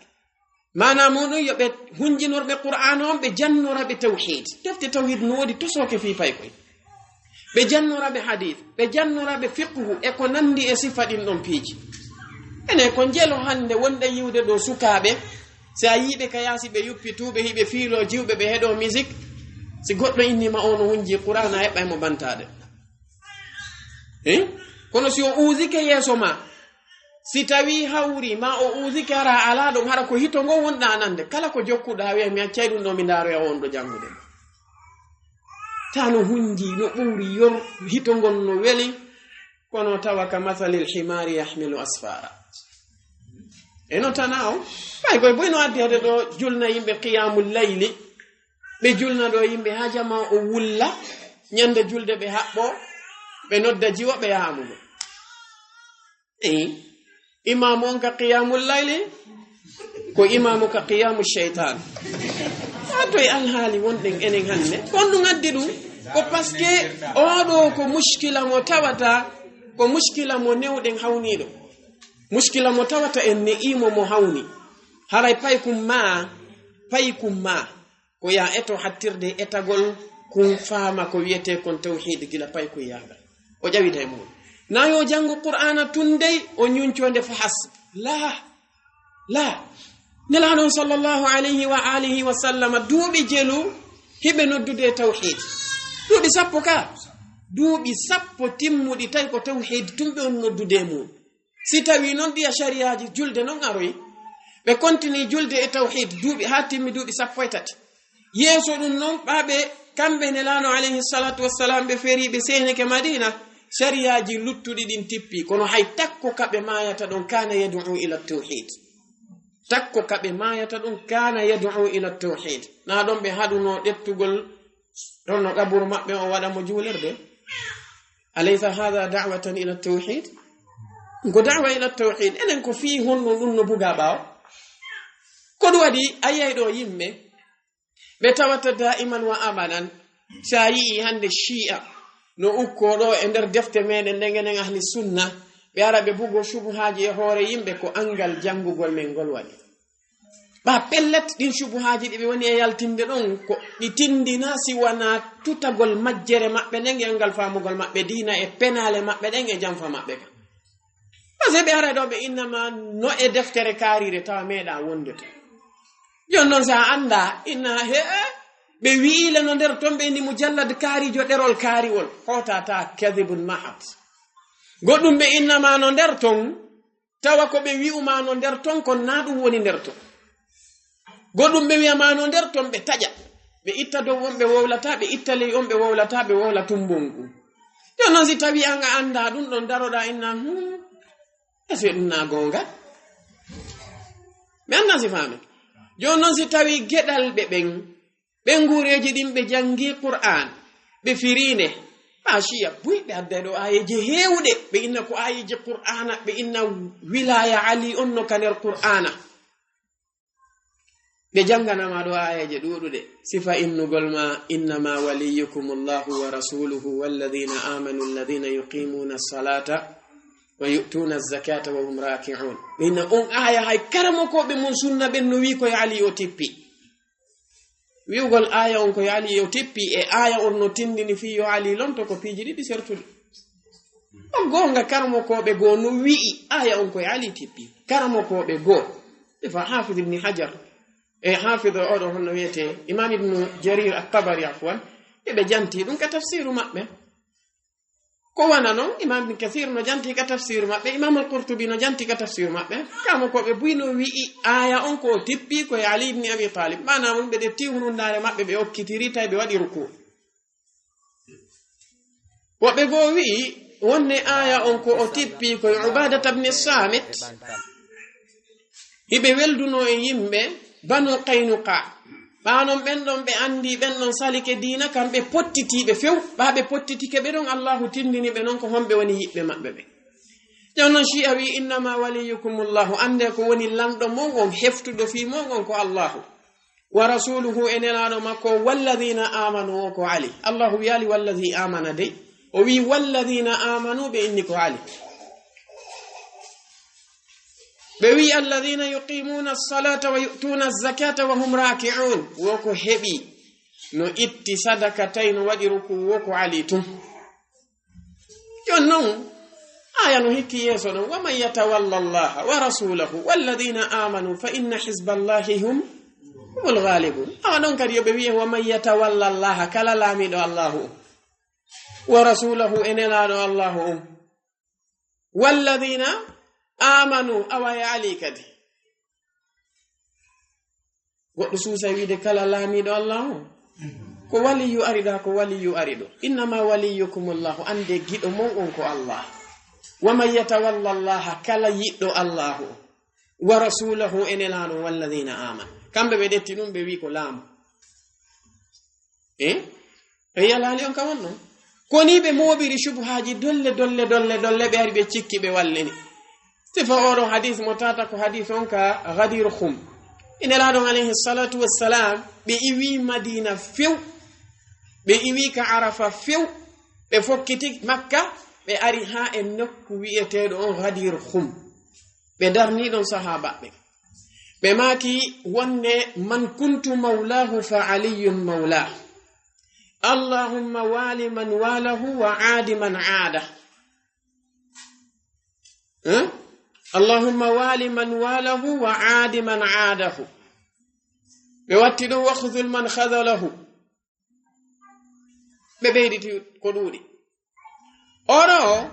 Maanaa muɗum yo ɓe hunjinorɓe Qur'aana on, ɓe jannora ɓe tawhiid. Defte tawhiid no woodi tosooke fii paykoy. Ɓe jannora ɓe hadiis, ɓe jannora ɓe fiqhu e ko nanndi e sifa ɗin ɗon piiji. Ene ko njelo hannde wonɗen yiwde ɗo sukaaɓe, si a yii ɓe ka yaasi ɓe yuppi tuuɓe, hiɓe fiiloo jiwɓe, ɓe heɗoo misik, si goɗɗo innii ma o no hunji Qur'aana, a heɓɓay mo bantaade. Hein? Kono si o uusike yeeso ma, si tawi hawri ma o uusike hara a alaa ɗon, hara ko hito ngo wonɗaa nande, kala ko jokkuɗaa wi'a mi accay ɗum ɗo mi ndaaroya on ɗo janngude. Ta no hunji, no ɓuri yor, hito ngon no weli, kono tawa ka masalil himaari yahmilu asfara. E no tana o, ɓay koy boy no addi hade ɗo julna yimɓe qiyamul layli, ɓe julna ɗo yimɓe haa jama o wulla, ñande julde ɓe haɓɓo, ɓe nodda jiwo ɓe yaamugo. Eyi, imaamu on ka qiyamul layli, ko imaamu ka qiyamu sheytan. A to e alhaali wonɗen enen hannde, ko honɗum addi ɗum? Ko parce que oɗo ko mushkila mo tawata, ko mushkila mo newɗen hawniiɗo. Mushkila mo tawata en ne'imo mo hawni. Haray paykum ma, paykum ma. Ko ya eto hattirde e etagol kun faama ko wiyetee kon tawhiid gila paykoy yaaga. O ƴawida e muɗum. Na yo janngu Qur'aana tun dey, o ñunco nde fa hasb. Laa, laa. Nelaaɗo on sallallahu alayhi wa alihi wa sallama duuɓi jelu hiɓe noddude e tawhiid. Duuɓi sappo ka. Duuɓi sappo timmuɗi tawi ko tawhiid tun ɓe on noddude e muɗum. Si tawi non ɗiya shariyaaji julde non aroyi, ɓe kontini julde e tawhiid duuɓi haa timmi duuɓi sappo e tati. Yeeso ɗum non, ɓaaɓe kamɓe Nelaaɗo alayhi salatu wassalam, ɓe feeri, ɓe seenike Madina, shariyaaji luttuɗi ɗin tippi, kono hay takko ka ɓe maayata ɗon kaana yad'u ila tawhiid. Takko ka ɓe maayata ɗon kaana yad'u ila tawhiid. Na ɗon ɓe haɗuno ɗettugol ɗon no qaburu maɓɓe o waɗa mo juulirde. Alaysa hadha da'watan ila tawhiid? Ko da'wa ila tawhiid. Enen ko fii honɗum ɗum no buga ɓaawo? Ko ɗum waɗi a yiyay ɗo yimɓe ɓe tawata daiman wa abadan, si a yi'i hannde Shi'a no ukkoo ɗo e nder defte meɗen nden, enen ahli sunna, ɓe ara ɓe bugo shubuhaaji e hoore yimɓe, ko anngal janngugol men ngol waɗi. Ɓa pellet, ɗin shubuhaaji ɗi ɓe woni e yaltinde ɗon, ko ɗi tindina si wanaa tutagol majjere maɓɓe nden e anngal faamugol maɓɓe diina e penaale maɓɓe ɗen e janfa maɓɓe kan. Parce que ɓe ara ɗo ɓe inna ma no e deftere kaarire tawa meeɗa wonde to. Jon non si a annda inna he ɓe wi'ile no nder ton ɓe inni mujallad kaarijo ɗerol kaariwol. Hotata kadibun mahat. Goɗɗum ɓe inna ma no nder ton tawa ko ɓe wi'u ma no nder ton kon na ɗum woni nder ton. Goɗɗum ɓe wi'a ma no nder ton ɓe taƴa. Ɓe itta dow on ɓe wowlata, ɓe itta ley on ɓe wowlata, ɓe wowla tumbungu. Jon non si tawi an a annda ɗum ɗon daroɗa inna, hmm, est-ce que ɗum na goonga? Mi annda si faami. Jon non si tawi geɗalɓe ɓen, ɓen nguureeji ɗin ɓe janngi Qur'aan, ɓe firiinde, ɓa Shiya buy ɓe adday ɗo aayeeje heewuɗe, ɓe inna ko aayeeje Qur'aana, ɓe inna wilaaya Ali on no ka nder Qur'aana. Ɓe janngana ma ɗo aayeeje ɗuuɗuɗe, sifa innugol ma, "Innama waliyukum Allahu wa rasuluhu walladhina amanu alladhina yuqimuna as-salata wa yu'tuna az-zakata wa hum raki'un." Ɓe inna on aaya hay karamokooɓe mun sunna ɓen no wi'i ko yo Ali o tippi. Wi'ugol aaya on ko yo Ali o tippi e aaya on no tindini fii yo Ali lonto ko piiji ɗiɗi sertuɗi. On goonga karamokooɓe goo no wi'i aaya on ko yo Ali tippi. Karamokooɓe goo. Sifa Hafiz Ibn Hajar. E haafido oɗo honno wiyetee Imam Ibnu Jarir At-Tabari, afwan, eɓe janti ɗum ka tafsiru maɓɓe. Ko wana non, Imam Ibn Kathir no janti ka tafsiru maɓɓe, Imam Al-Qurtubi no janti ka tafsiru maɓɓe. Kamo ko ɓe buyno wi'i aaya on ko o tippi ko e Ali ibn Abi Talib. Maana mun ɓe ɗetti hunundaare maɓɓe, ɓe okkitiri, tawi ɓe waɗi ruku. Woɓɓe goo wi'i wonde aaya on ko o tippi ko e Ubadata ibn Samit. Hiɓe welduno e yimɓe Banu Qaynuqa. Ɓaanon ɓen ɗon ɓe andi, ɓen ɗon salike diina, kamɓe pottitiiɓe few. Ɓaa ɓe pottitike ɓe ɗon, Allahu tindini ɓe non ko homɓe woni yiɓɓe maɓɓe ɓe. Jon non Shi'a wi, "Innama waliyukumullahu", ande ko woni lanɗo mon on, heftuɗo fii mon on ko Allahu. "Wa rasuluhu", e nelaaɗo makko, "walladhina amanu", o ko Ali. Allahu wiyaali "walladhi amana" dey. O wi, "Walladhina amanu", ɓe inni ko Ali. Ɓe wi, "Alladhina yuqimuna as-salata wa yu'tuna az-zakata wa hum raki'un." Wo ko heɓi, no itti sadaka, tawi no waɗi ruku, wo ko Ali tun. Jon non, aaya no hikki yeeso ɗon, "Wa man yatawalla Allaha wa rasulahu walladhina amanu fa inna hizballahi hum, humul ghalibun." Awa ɗon kadi yo ɓe wi'e, "Wa man yatawalla Allaha", kala laamiiɗo Allahu on, "wa rasulahu", e nelaaɗo Allahu on, "walladhina amanu", awa e Ali kadi. Goɗɗo suusay wiide kala laamiiɗo Allah on. Ko waliyu ariɗo, ko waliyu ariɗo. "Innama waliyukumullahu", ande giɗo mon on ko Allah. "Wa man yatawalla Allaha", kala yiɗɗo Allahu. "Wa rasulahu", e nelaaɗo, "walladhina amanu." Kamɓe ɓe ɗetti ɗum, ɓe wi ko laamu. Eh? E yalaali on ka wonno. Ko ni ɓe mooɓiri shubuhaaji dolle, dolle, dolle, dolle, ɓe ari ɓe cikki ɓe wallini. Sifa oɗo hadis mo tata ko hadis on ka Ghadir Khum. E nelaaɗo on alayhi salatu wassalam, ɓe iwi Madina few. Ɓe iwi ka Arafa few. Ɓe fokkiti Makka, ɓe ari haa e nokku wi'eteeɗo on Ghadir Khum. Ɓe darni ɗon sahaaba ɓe. Ɓe maaki wonde, "Man kuntu mawlahu fa Aliyun mawlah. Allahumma wali man walahu wa aadi man aada." Eh? "Allahumma wali man walahu wa aadi man aadahu." Ɓe watti ɗum, "Wakhdhul man khadhalahu." Ɓe ɓeyditi ko ɗuuɗi. Oɗo,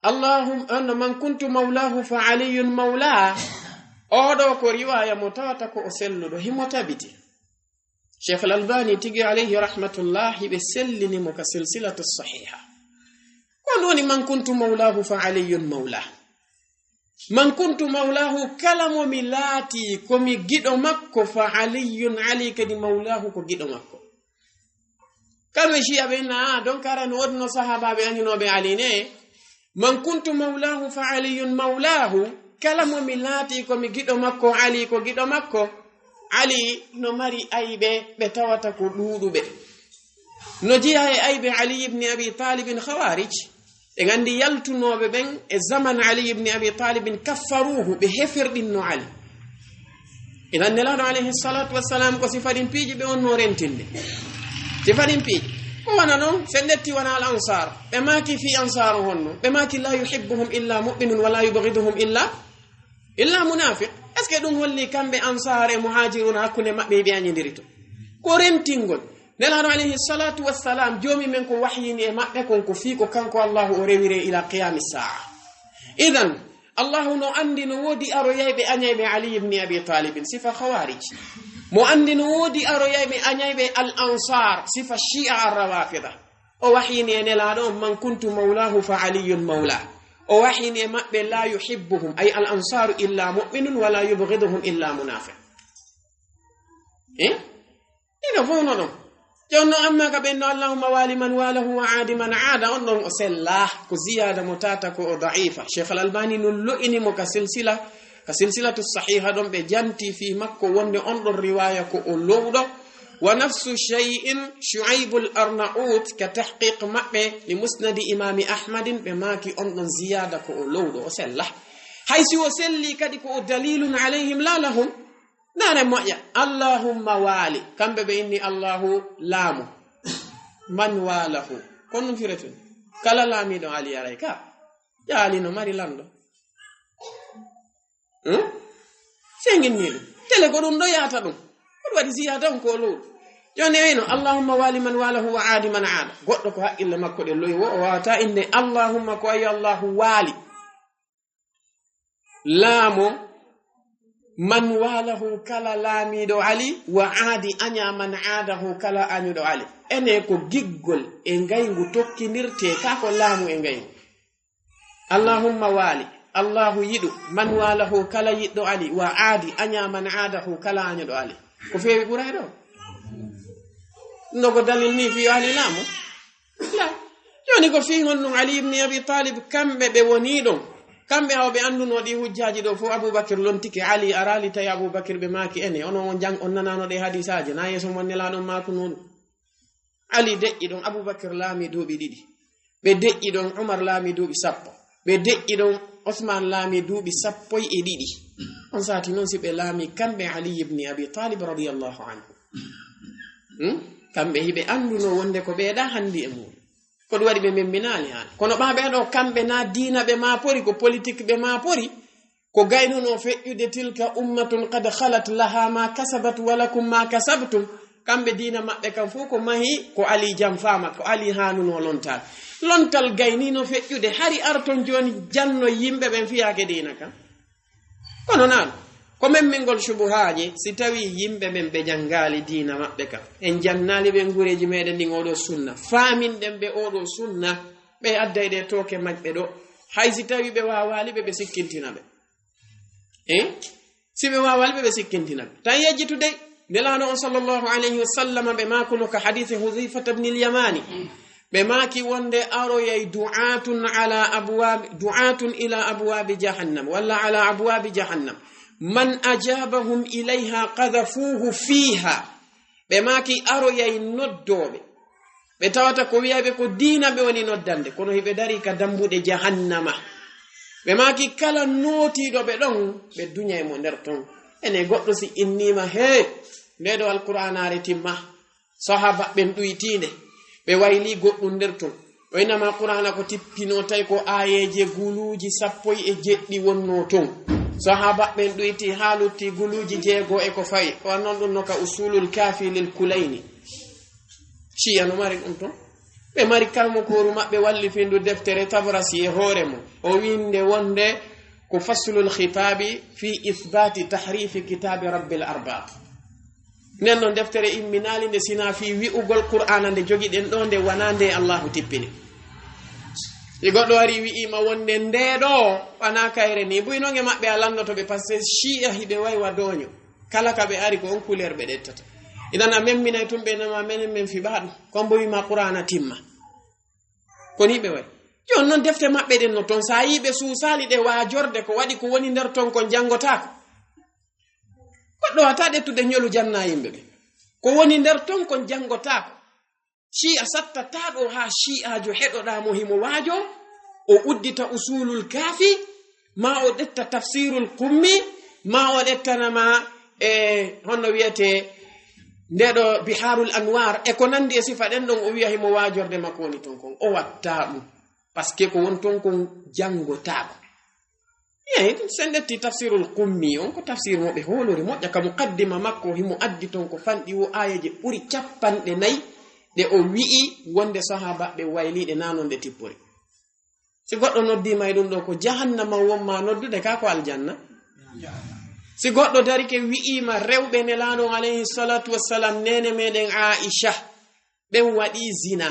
"Allahum-, anno man kuntu mawlahu fa Aliyun mawla." Oɗo ko riwaya mo tawata ko o selluɗo, himo tabiti. Sheikh Al-Albani tigi alayhi rahmatullah, hiɓe sellini mo ka silsilatu sahiha. Ko ɗum woni man kuntu mawlahu fa Aliyun mawla. "Man kuntu mawlahu", kala mo mi laati ko mi giɗo makko, fa Aliyun, Ali kadi mawlahu ko giɗo makko. Kamɓe Shi'a ɓe na, don kara no wodno sahabaɓe añunooɓe Ali ne. "Man kuntu mawlahu fa Aliyun mawlahu", kala mo mi laati ko mi giɗo makko, Ali ko giɗo makko. Ali no mari ayɓe ɓe tawata ko ɗuuɗuɓe. No jeya e ayɓe Ali ibn Abi Talibin Khawarij. En anndi yaltunooɓe ɓen e zaman Ali ibn Abi Talibin kaffaruhu, ɓe hefirɗinno Ali. Inan Nelaaɗo alayhi salatu wassalam ko sifa ɗin piiji ɓe wonno rentinde. Sifa ɗin piiji. Ko wana non, sen ɗetti wana al ansar. Ɓe maaki fi ansar honno. Ɓe maaki la yuhibbuhum illa mu'minun wa la yubghiduhum illa, illa munafiq. Est-ce que ɗum holli kamɓe ansar e muhajiruna hakkunde maɓɓe ɓe añindiri to? Ko rentingol. Nelaaɗo alayhi salatu wassalam, joomi men ko wahyini e maɓɓe kon ko fii ko kanko Allahu o rewire ila qiyami saa. Idan, Allahu no anndi no woodi aroyayɓe añayɓe Ali ibn Abi Talibin, sifa Khawarij. Mo anndi no woodi aroyayɓe añayɓe Al Ansar, sifa Shia Ar Rawafida. O wahyini e Nelaaɗo on, "Man kuntu mawlahu fa Aliyun mawla." O wahyini e maɓɓe, "La yuhibbuhum, ay Al Ansaru, illa mu'minun, wa la yubghiduhum illa munafiq." Eh? Ɗiɗo fof no ɗon. Jooni noon, amma ka ɓen no, "Allahumma wali man walahu wa aadi man aada", on ɗon o sella, ko ziyaada mo tata ko o da'ifa. Sheikh Al Albani no lo'ini mo ka silsila, ka silsilatu sahiha ɗon ɓe janti fii makko wonde on ɗon riwaya ko o lowɗo. Wa nafsu shay'in Shu'aybul Arnaut ka tahqiq maɓɓe li musnadi imami Ahmadin ɓe maaki on ɗon ziyaada ko o lowɗo, o sella. Hay si o selli kadi ko o dalilun alayhim la lahum. Nane moƴƴa. "Allahumma wali." Kamɓe ɓe inni Allahu laamu. "Man walahu." Kono ɗum firetun. Kala laamiiɗo Ali aray ka. Ya Ali no mari lanɗo. Hmm? Sengin ni ɗum. Tele ko ɗum ɗo yaata ɗum. Ko waɗi ziyaada on ko o lowi. Jooni o wi'no, "Allahumma wali man walahu wa aadi man aada." Goɗɗo ko haqqille makko ɗe lowi wo, o waawata innde Allahumma ko ayo Allahu waali. Laamo man walahu kala laamiiɗo Ali, wa aadi aña man aadahu kala añuɗo Ali. Ene ko giggol e ngayngu tokkindirtee, ka ko laamu e ngayngu. Allahumma waali, Allahu yiɗu, man walahu kala yiɗɗo Ali, wa aadi aña man aadahu kala añuɗo Ali. Ko feewi ɓuray ɗo? No ko dalil ni fii yo Ali laamu? La. Jooni ko fii honɗum Ali ibn Abi Talib, kamɓe ɓe woni ɗon. Kamɓe haw ɓe annduno ɗi hujjaaji ɗo fof, Abubakar lontike Ali araali tawi Abubakar ɓe maaki ene, ono on jang, on nanano ɗe hadisaaji, na yeeso mon Nelaaɗo on maakuno ɗum. Ali deƴƴi ɗon, Abubakar laami duuɓi ɗiɗi. Ɓe deƴƴi ɗon, Umar laami duuɓi sappo. Ɓe deƴƴi ɗon, Usman laami duuɓi sappo e ɗiɗi. On saati noon si ɓe laami kamɓe Ali ibn Abi Talib radiyallahu anhu. Hmm? Kamɓe hiɓe annduno wonde ko ɓeeɗa hanndi e muɗum. Ko ɗum waɗi ɓe memminaali haan. Kono ɓa ɓee ɗo kamɓe na diina ɓe maapori, ko politik ɓe maapori. Ko gaynuno feƴƴude, "Tilka ummatun qad khalat laha ma kasabat wa lakum ma kasabtum." Kamɓe diina maɓɓe kan fof ko mahi, ko Ali jamfaama, ko Ali haanuno lontal. Lontal gaynino feƴƴude, hari arton jooni janno yimɓe ɓen fiyaake diina kan. Kono naan, ko memmingol subuhaaji, si tawi yimɓe ɓen ɓe janngaali diina maɓɓe kan, en jannaali ɓe nguureeji meɗen ndin oɗo sunna, faaminɗen ɓe oɗo sunna, ɓe adday ɗe tooke maɓɓe ɗo. Hay si tawi ɓe waawaali ɓe, ɓe sikkintina ɓe. Eh? Si ɓe waawaali ɓe, ɓe sikkintina ɓe. Tan yejjitude, Nelaaɗo on sallallahu alayhi wa sallam, ɓe maakuno ka hadiisi Hudhayfata ibn al-Yamani. Ɓe maaki wonde aroyay du'atun ala abwaabi, du'atun ila abwaabi jahannam, walla ala abwaabi jahannam. Man ajabahum ilayha qadhafuhu fiha. Ɓe maaki aroyay noddooɓe. Ɓe tawata ko wi'ayɓe ko diina ɓe woni noddande, kono hiɓe darii ka dambuɗe jahannama. Ɓe maaki kala nootiiɗo ɓe ɗon, ɓe duñay mo nder ton. Ene goɗɗo si inniima, "Hee, nde ɗo Alqur'aanaare timma." Sahaaba ɓen ɗuytiinde, ɓe waylii goɗɗum nder ton. O innama Qur'aana ko tippinoo tawi ko aayeeje guluuji sappo e jeɗɗi wonnoo ton. Sahaaba ɓen ɗuyti haa lutti guluuji jeego e ko fawi. O annon ɗum no ka Usulul Kaafi lil Kulayni. Shiya no mari ɗum ton. Ɓe mari kalmukooru maɓɓe wallifindu deftere Tabrasi e hoore mum. O winde wonde ko Faslul Khitaabi fi ithbaati tahrifi kitaabi Rabbil Arbaab. Nden non deftere imminaali nde sina fii wi'ugol Qur'aana nde jogiɗen ɗo, nde wana nde Allahu tippini. Si goɗɗo wari wi'ima wonde nde ɗo wana kayre ni, buy non e maɓɓe a lannoto ɓe, parce que Shi'a hiɓe waywa dooño. Kala ka ɓe ari ko on couleur ɓe ɗettata. Idan a memminay tun ɓe nama menen men fiɓa ɗum. Kon bo wima Qur'aana timma. Ko ni ɓe wayi. Jon non defte maɓɓe ɗen no ton, sa yi ɓe suusaali ɗe waajorde, ko waɗi ko woni nder ton kon janngotaako. Goɗɗo wata ɗettude ñolu janna yimɓe ɓe. Ko woni nder ton kon janngotaako. Shi'a sattata ɗo haa Shi'aajo heɗoɗaa mo himo waajo, o uddita Usulul Kaafi, ma o ɗetta Tafsirul Qummi, ma o ɗettanama, e, honno wiyete, nde ɗo Biharul Anwar, e ko nandi e sifa ɗen ɗon, o wiya himo waajorde makko woni ton kon. O watta ɗum. Parce que ko won ton kon janngotaako. Eyi, sen ɗetti Tafsirul Qummi, on ko tafsir mo ɓe hoolori moƴƴa, ka muqaddima makko himo addi ton ko fanɗi wo aayeeje ɓuri capanɗe nayi ɗe o wi'i wonde sahaaba ɓe wayliiɗe na non ɗe tippori. Si goɗɗo noddiima e ɗum ɗo ko jahannama won ma noddude ka ko aljanna. Si goɗɗo darike wi'iima rewɓe Nelaaɗo alayhi salatu wassalam, neene meɗen Aisha, ɓen waɗi zina.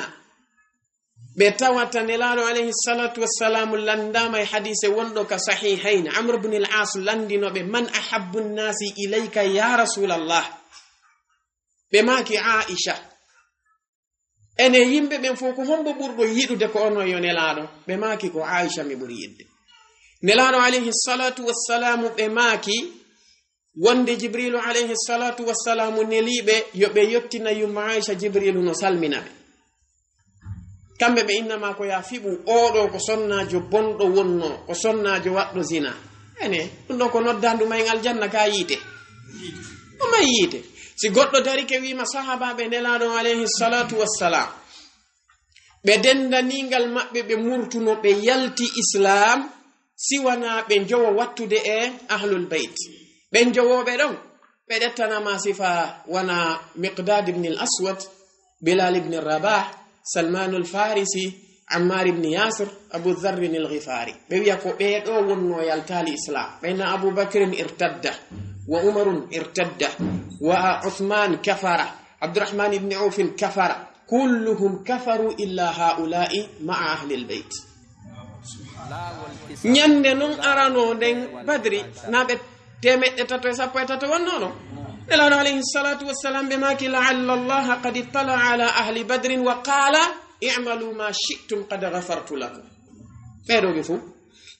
Ɓe tawata Nelaaɗo alayhi salatu wassalam landaama e hadiise wonɗo ka Sahihayn, Amr ibn al-As landino ɓe, "Man ahabbu nnasi ilayka ya Rasulallah?" Ɓe maaki, "Aisha." Ene yimɓe ɓen fof ko hombo ɓurɗo yiɗude ko ono yo Nelaaɗo? Ɓe maaki, "Ko Aisha mi ɓuri yiɗde." Nelaaɗo alayhi salatu wassalam ɓe maaki, wonde Jibrilu alayhi salatu wassalamu neliiɓe yo ɓe yottina yumma Aisha, Jibrilu no salmina ɓe. Kamɓe ɓe innama ko ya fiɓu, oɗo ko sonnaajo bonɗo wonno, ko sonnaajo waɗɗo zina. Ene, ɗum ɗo ko noddandu ma en aljanna ka yiite. Ko may yiite. Si goɗɗo darike wiima sahabaɓe Nelaaɗo alayhi salatu wassalam, ɓe dendaningal maɓɓe, ɓe murtuno, ɓe yalti Islam, siwana ɓe jowo wattude e Ahlul Bayt. Ɓen jowooɓe ɗon, Ɓe ƴettanama sifa wana Miqdad ibn al-Aswad, Bilal ibn Rabah, Salman al-Farisi, Ammar ibn Yasir, Abu Dharr al-Ghifari. Ɓe wiya ko ɓee ɗo wonno yaltali Islam. Ɓe na Abu Bakrin irtadda, wa Umarun irtadda, wa Uthman kafara, Abdurrahman ibn Aufin kafara. Kulluhum kafaru illa haula'i ma'a ahli al-bayt. Ñande non arano nden Badri, na ɓe temeɗɗe tato e sappo e tato wonnono. Nelaɗo alayhi salatu wassalam ɓe maaki, "La'alla Allaha qad ittala ala ahli Badrin wa qala, i'malu ma shi'tum qad ghafartu lakum." Ɓeɗo ɓe fuu.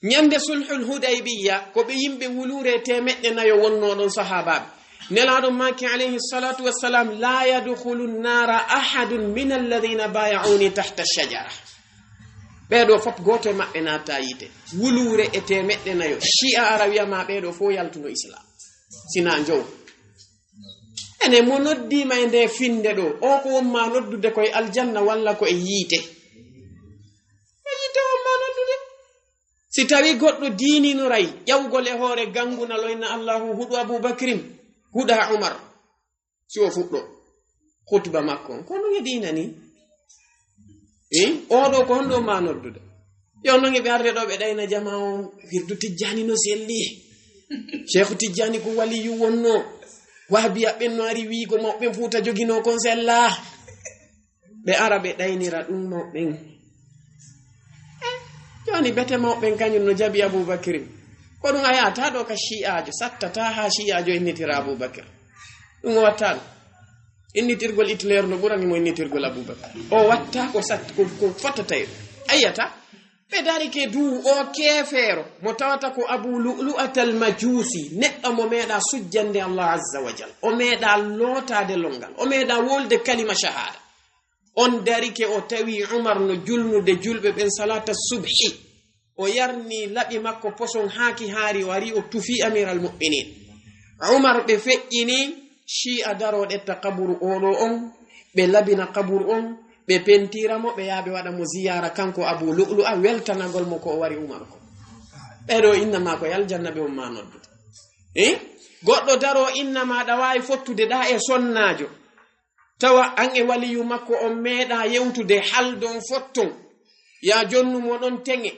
Ñande sulhul Hudaybiya, ko ɓe yimɓe wuluure temeɗɗe nayo wonnoɗon sahabaɓe. Nelaɗo maaki alayhi salatu wassalam, "La yadkhulu an-nara ahadun min alladhina bay'uni tahta ash-shajara." Ɓeɗo fop gooto e maɓɓe naata yiite. Wuluure e temeɗɗe nayo. Shi'a ara wiya ma ɓeɗo fof yaltuno Islam. Sina njow. Ene mo noddima e nde finde ɗo, o ko won ma noddude koye aljanna walla ko e yiite? E yiite won ma noddude. Si tawi goɗɗo diininoray, ƴawgol e hoore gangunal o inna Allahu huɗu Abu Bakrin, huɗa Umar. Si o fuɗɗo khutba makko on, ko non e diina ni? Eh, oɗo ko honɗo ma noddude? Yo non e ɓe arde ɗo ɓe ɗayna jama on, wirdu Tijjani no selli. Sheikhu Tijjani ko waliyu wonno. Wahabiya ɓen no ari wiigo mawɓe ɓen Fuuta jogino kon sella. Ɓe ara ɓe ɗaynira ɗum mawɓen. Eh, joni bete mawɓen kañum no jabi Abubakrin. Ko ɗum a yahata ɗo ka shi'ajo, sattata ha shi'ajo innitira Abubakar. Ɗum o watta ɗum. Innitirgol Hitler no ɓurani mo innitirgol Abubakar. O watta ko sat-, ko, ko fottata e ɗum. Ayata, ɓe dari ke du o keefeero, mo tawata ko Abu Lu'lu'atal Majusi, neɗɗo mo meeɗa sujjande Allah Azza wa Jal. O meeɗa lootaade longal. O meeɗa wolde kalima shahada. On darike, o tawi Umar no julnude julɓe ɓen salata subhi. O yarni laɓi makko poson haaki haari, o ari o tufi Amiral Mu'minin. Umar ɓe feƴƴini, Shi'a daro ɗetta kaburu oɗo on, ɓe labina kaburu on, ɓe pentira mo, ɓe yaa ɓe waɗa mo ziyara kanko Abu Lu'lu'a, weltanagol mo ko o wari Umar ko. Ɓeɗo inna ma ko e aljanna ɓe on ma noddude. Eh? Goɗɗo daro inna ma ɗa waawi fottude ɗa e sonnaajo. Tawa an e waliyu makko on meeɗa yewtude, haldon fotton. Ya jonnu mo ɗon teŋe.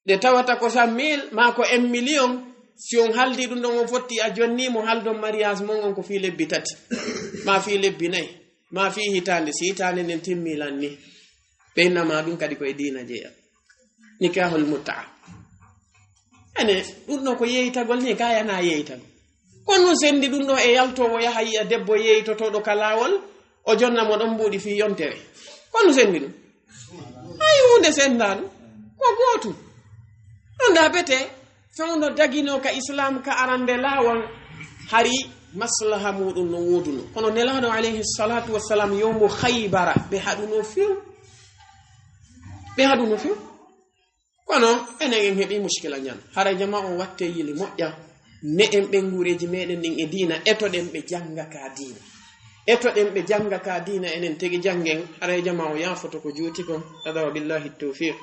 Ɗe tawata ko sa mille maa ko un million, si on haldi ɗum ɗon on fotti a jonni mo, haldon mariage mon on ko fii lebbi tati, maa fii lebbi nayi, maa fii hitaande, si hitaande nden timmi lan ni. Ɓe inna ma ɗum kadi ko e diina jeya. Nikahul mut'a. Ene, ɗum ɗo ko yeeytagol ni, ka yana yeeytagol. Kono sendi ɗum ɗo e yaltowo yaha yiya debbo yeeytotoɗo ka laawol, o jonna mo ɗon mbuuɗi fii yontere. Kono sendi ɗum. Hay huunde senndaano. Ko gootum. Ɗum da bete, fewndo daginoo ka Islaam ka arande laawol, hari maslaha muuɗum no wooduno. Kono Nelaaɗo alayhi salaatu wassalaam yowmu Khaybara, ɓe haɗuno few. Ɓe haɗuno few. Kono enen en heɓi muskila ñan. Haray jama on watte yili moƴƴa. Ne en ɓe nguureeji meɗen ɗin e diina, etoɗen ɓe jannga ka diina. Etoɗen ɓe jannga ka diina, enen tigi janngen, haray jama o yaafoto ko juuti kon. Hada wa billahi tawfiq.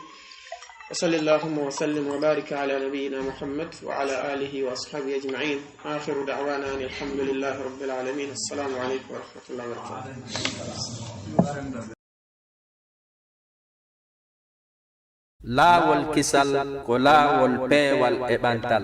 Wa sallallahu wa sallim wa barika ala nabiyyina Muhammad wa ala alihi wa ashabihi ajma'in. Akhiru da'wana anil hamdulillahi rabbil alamin. Assalamu alaikum wa rahmatullahi wa barakatuh. Laawol kisal ko laawol peewal e ɓantal.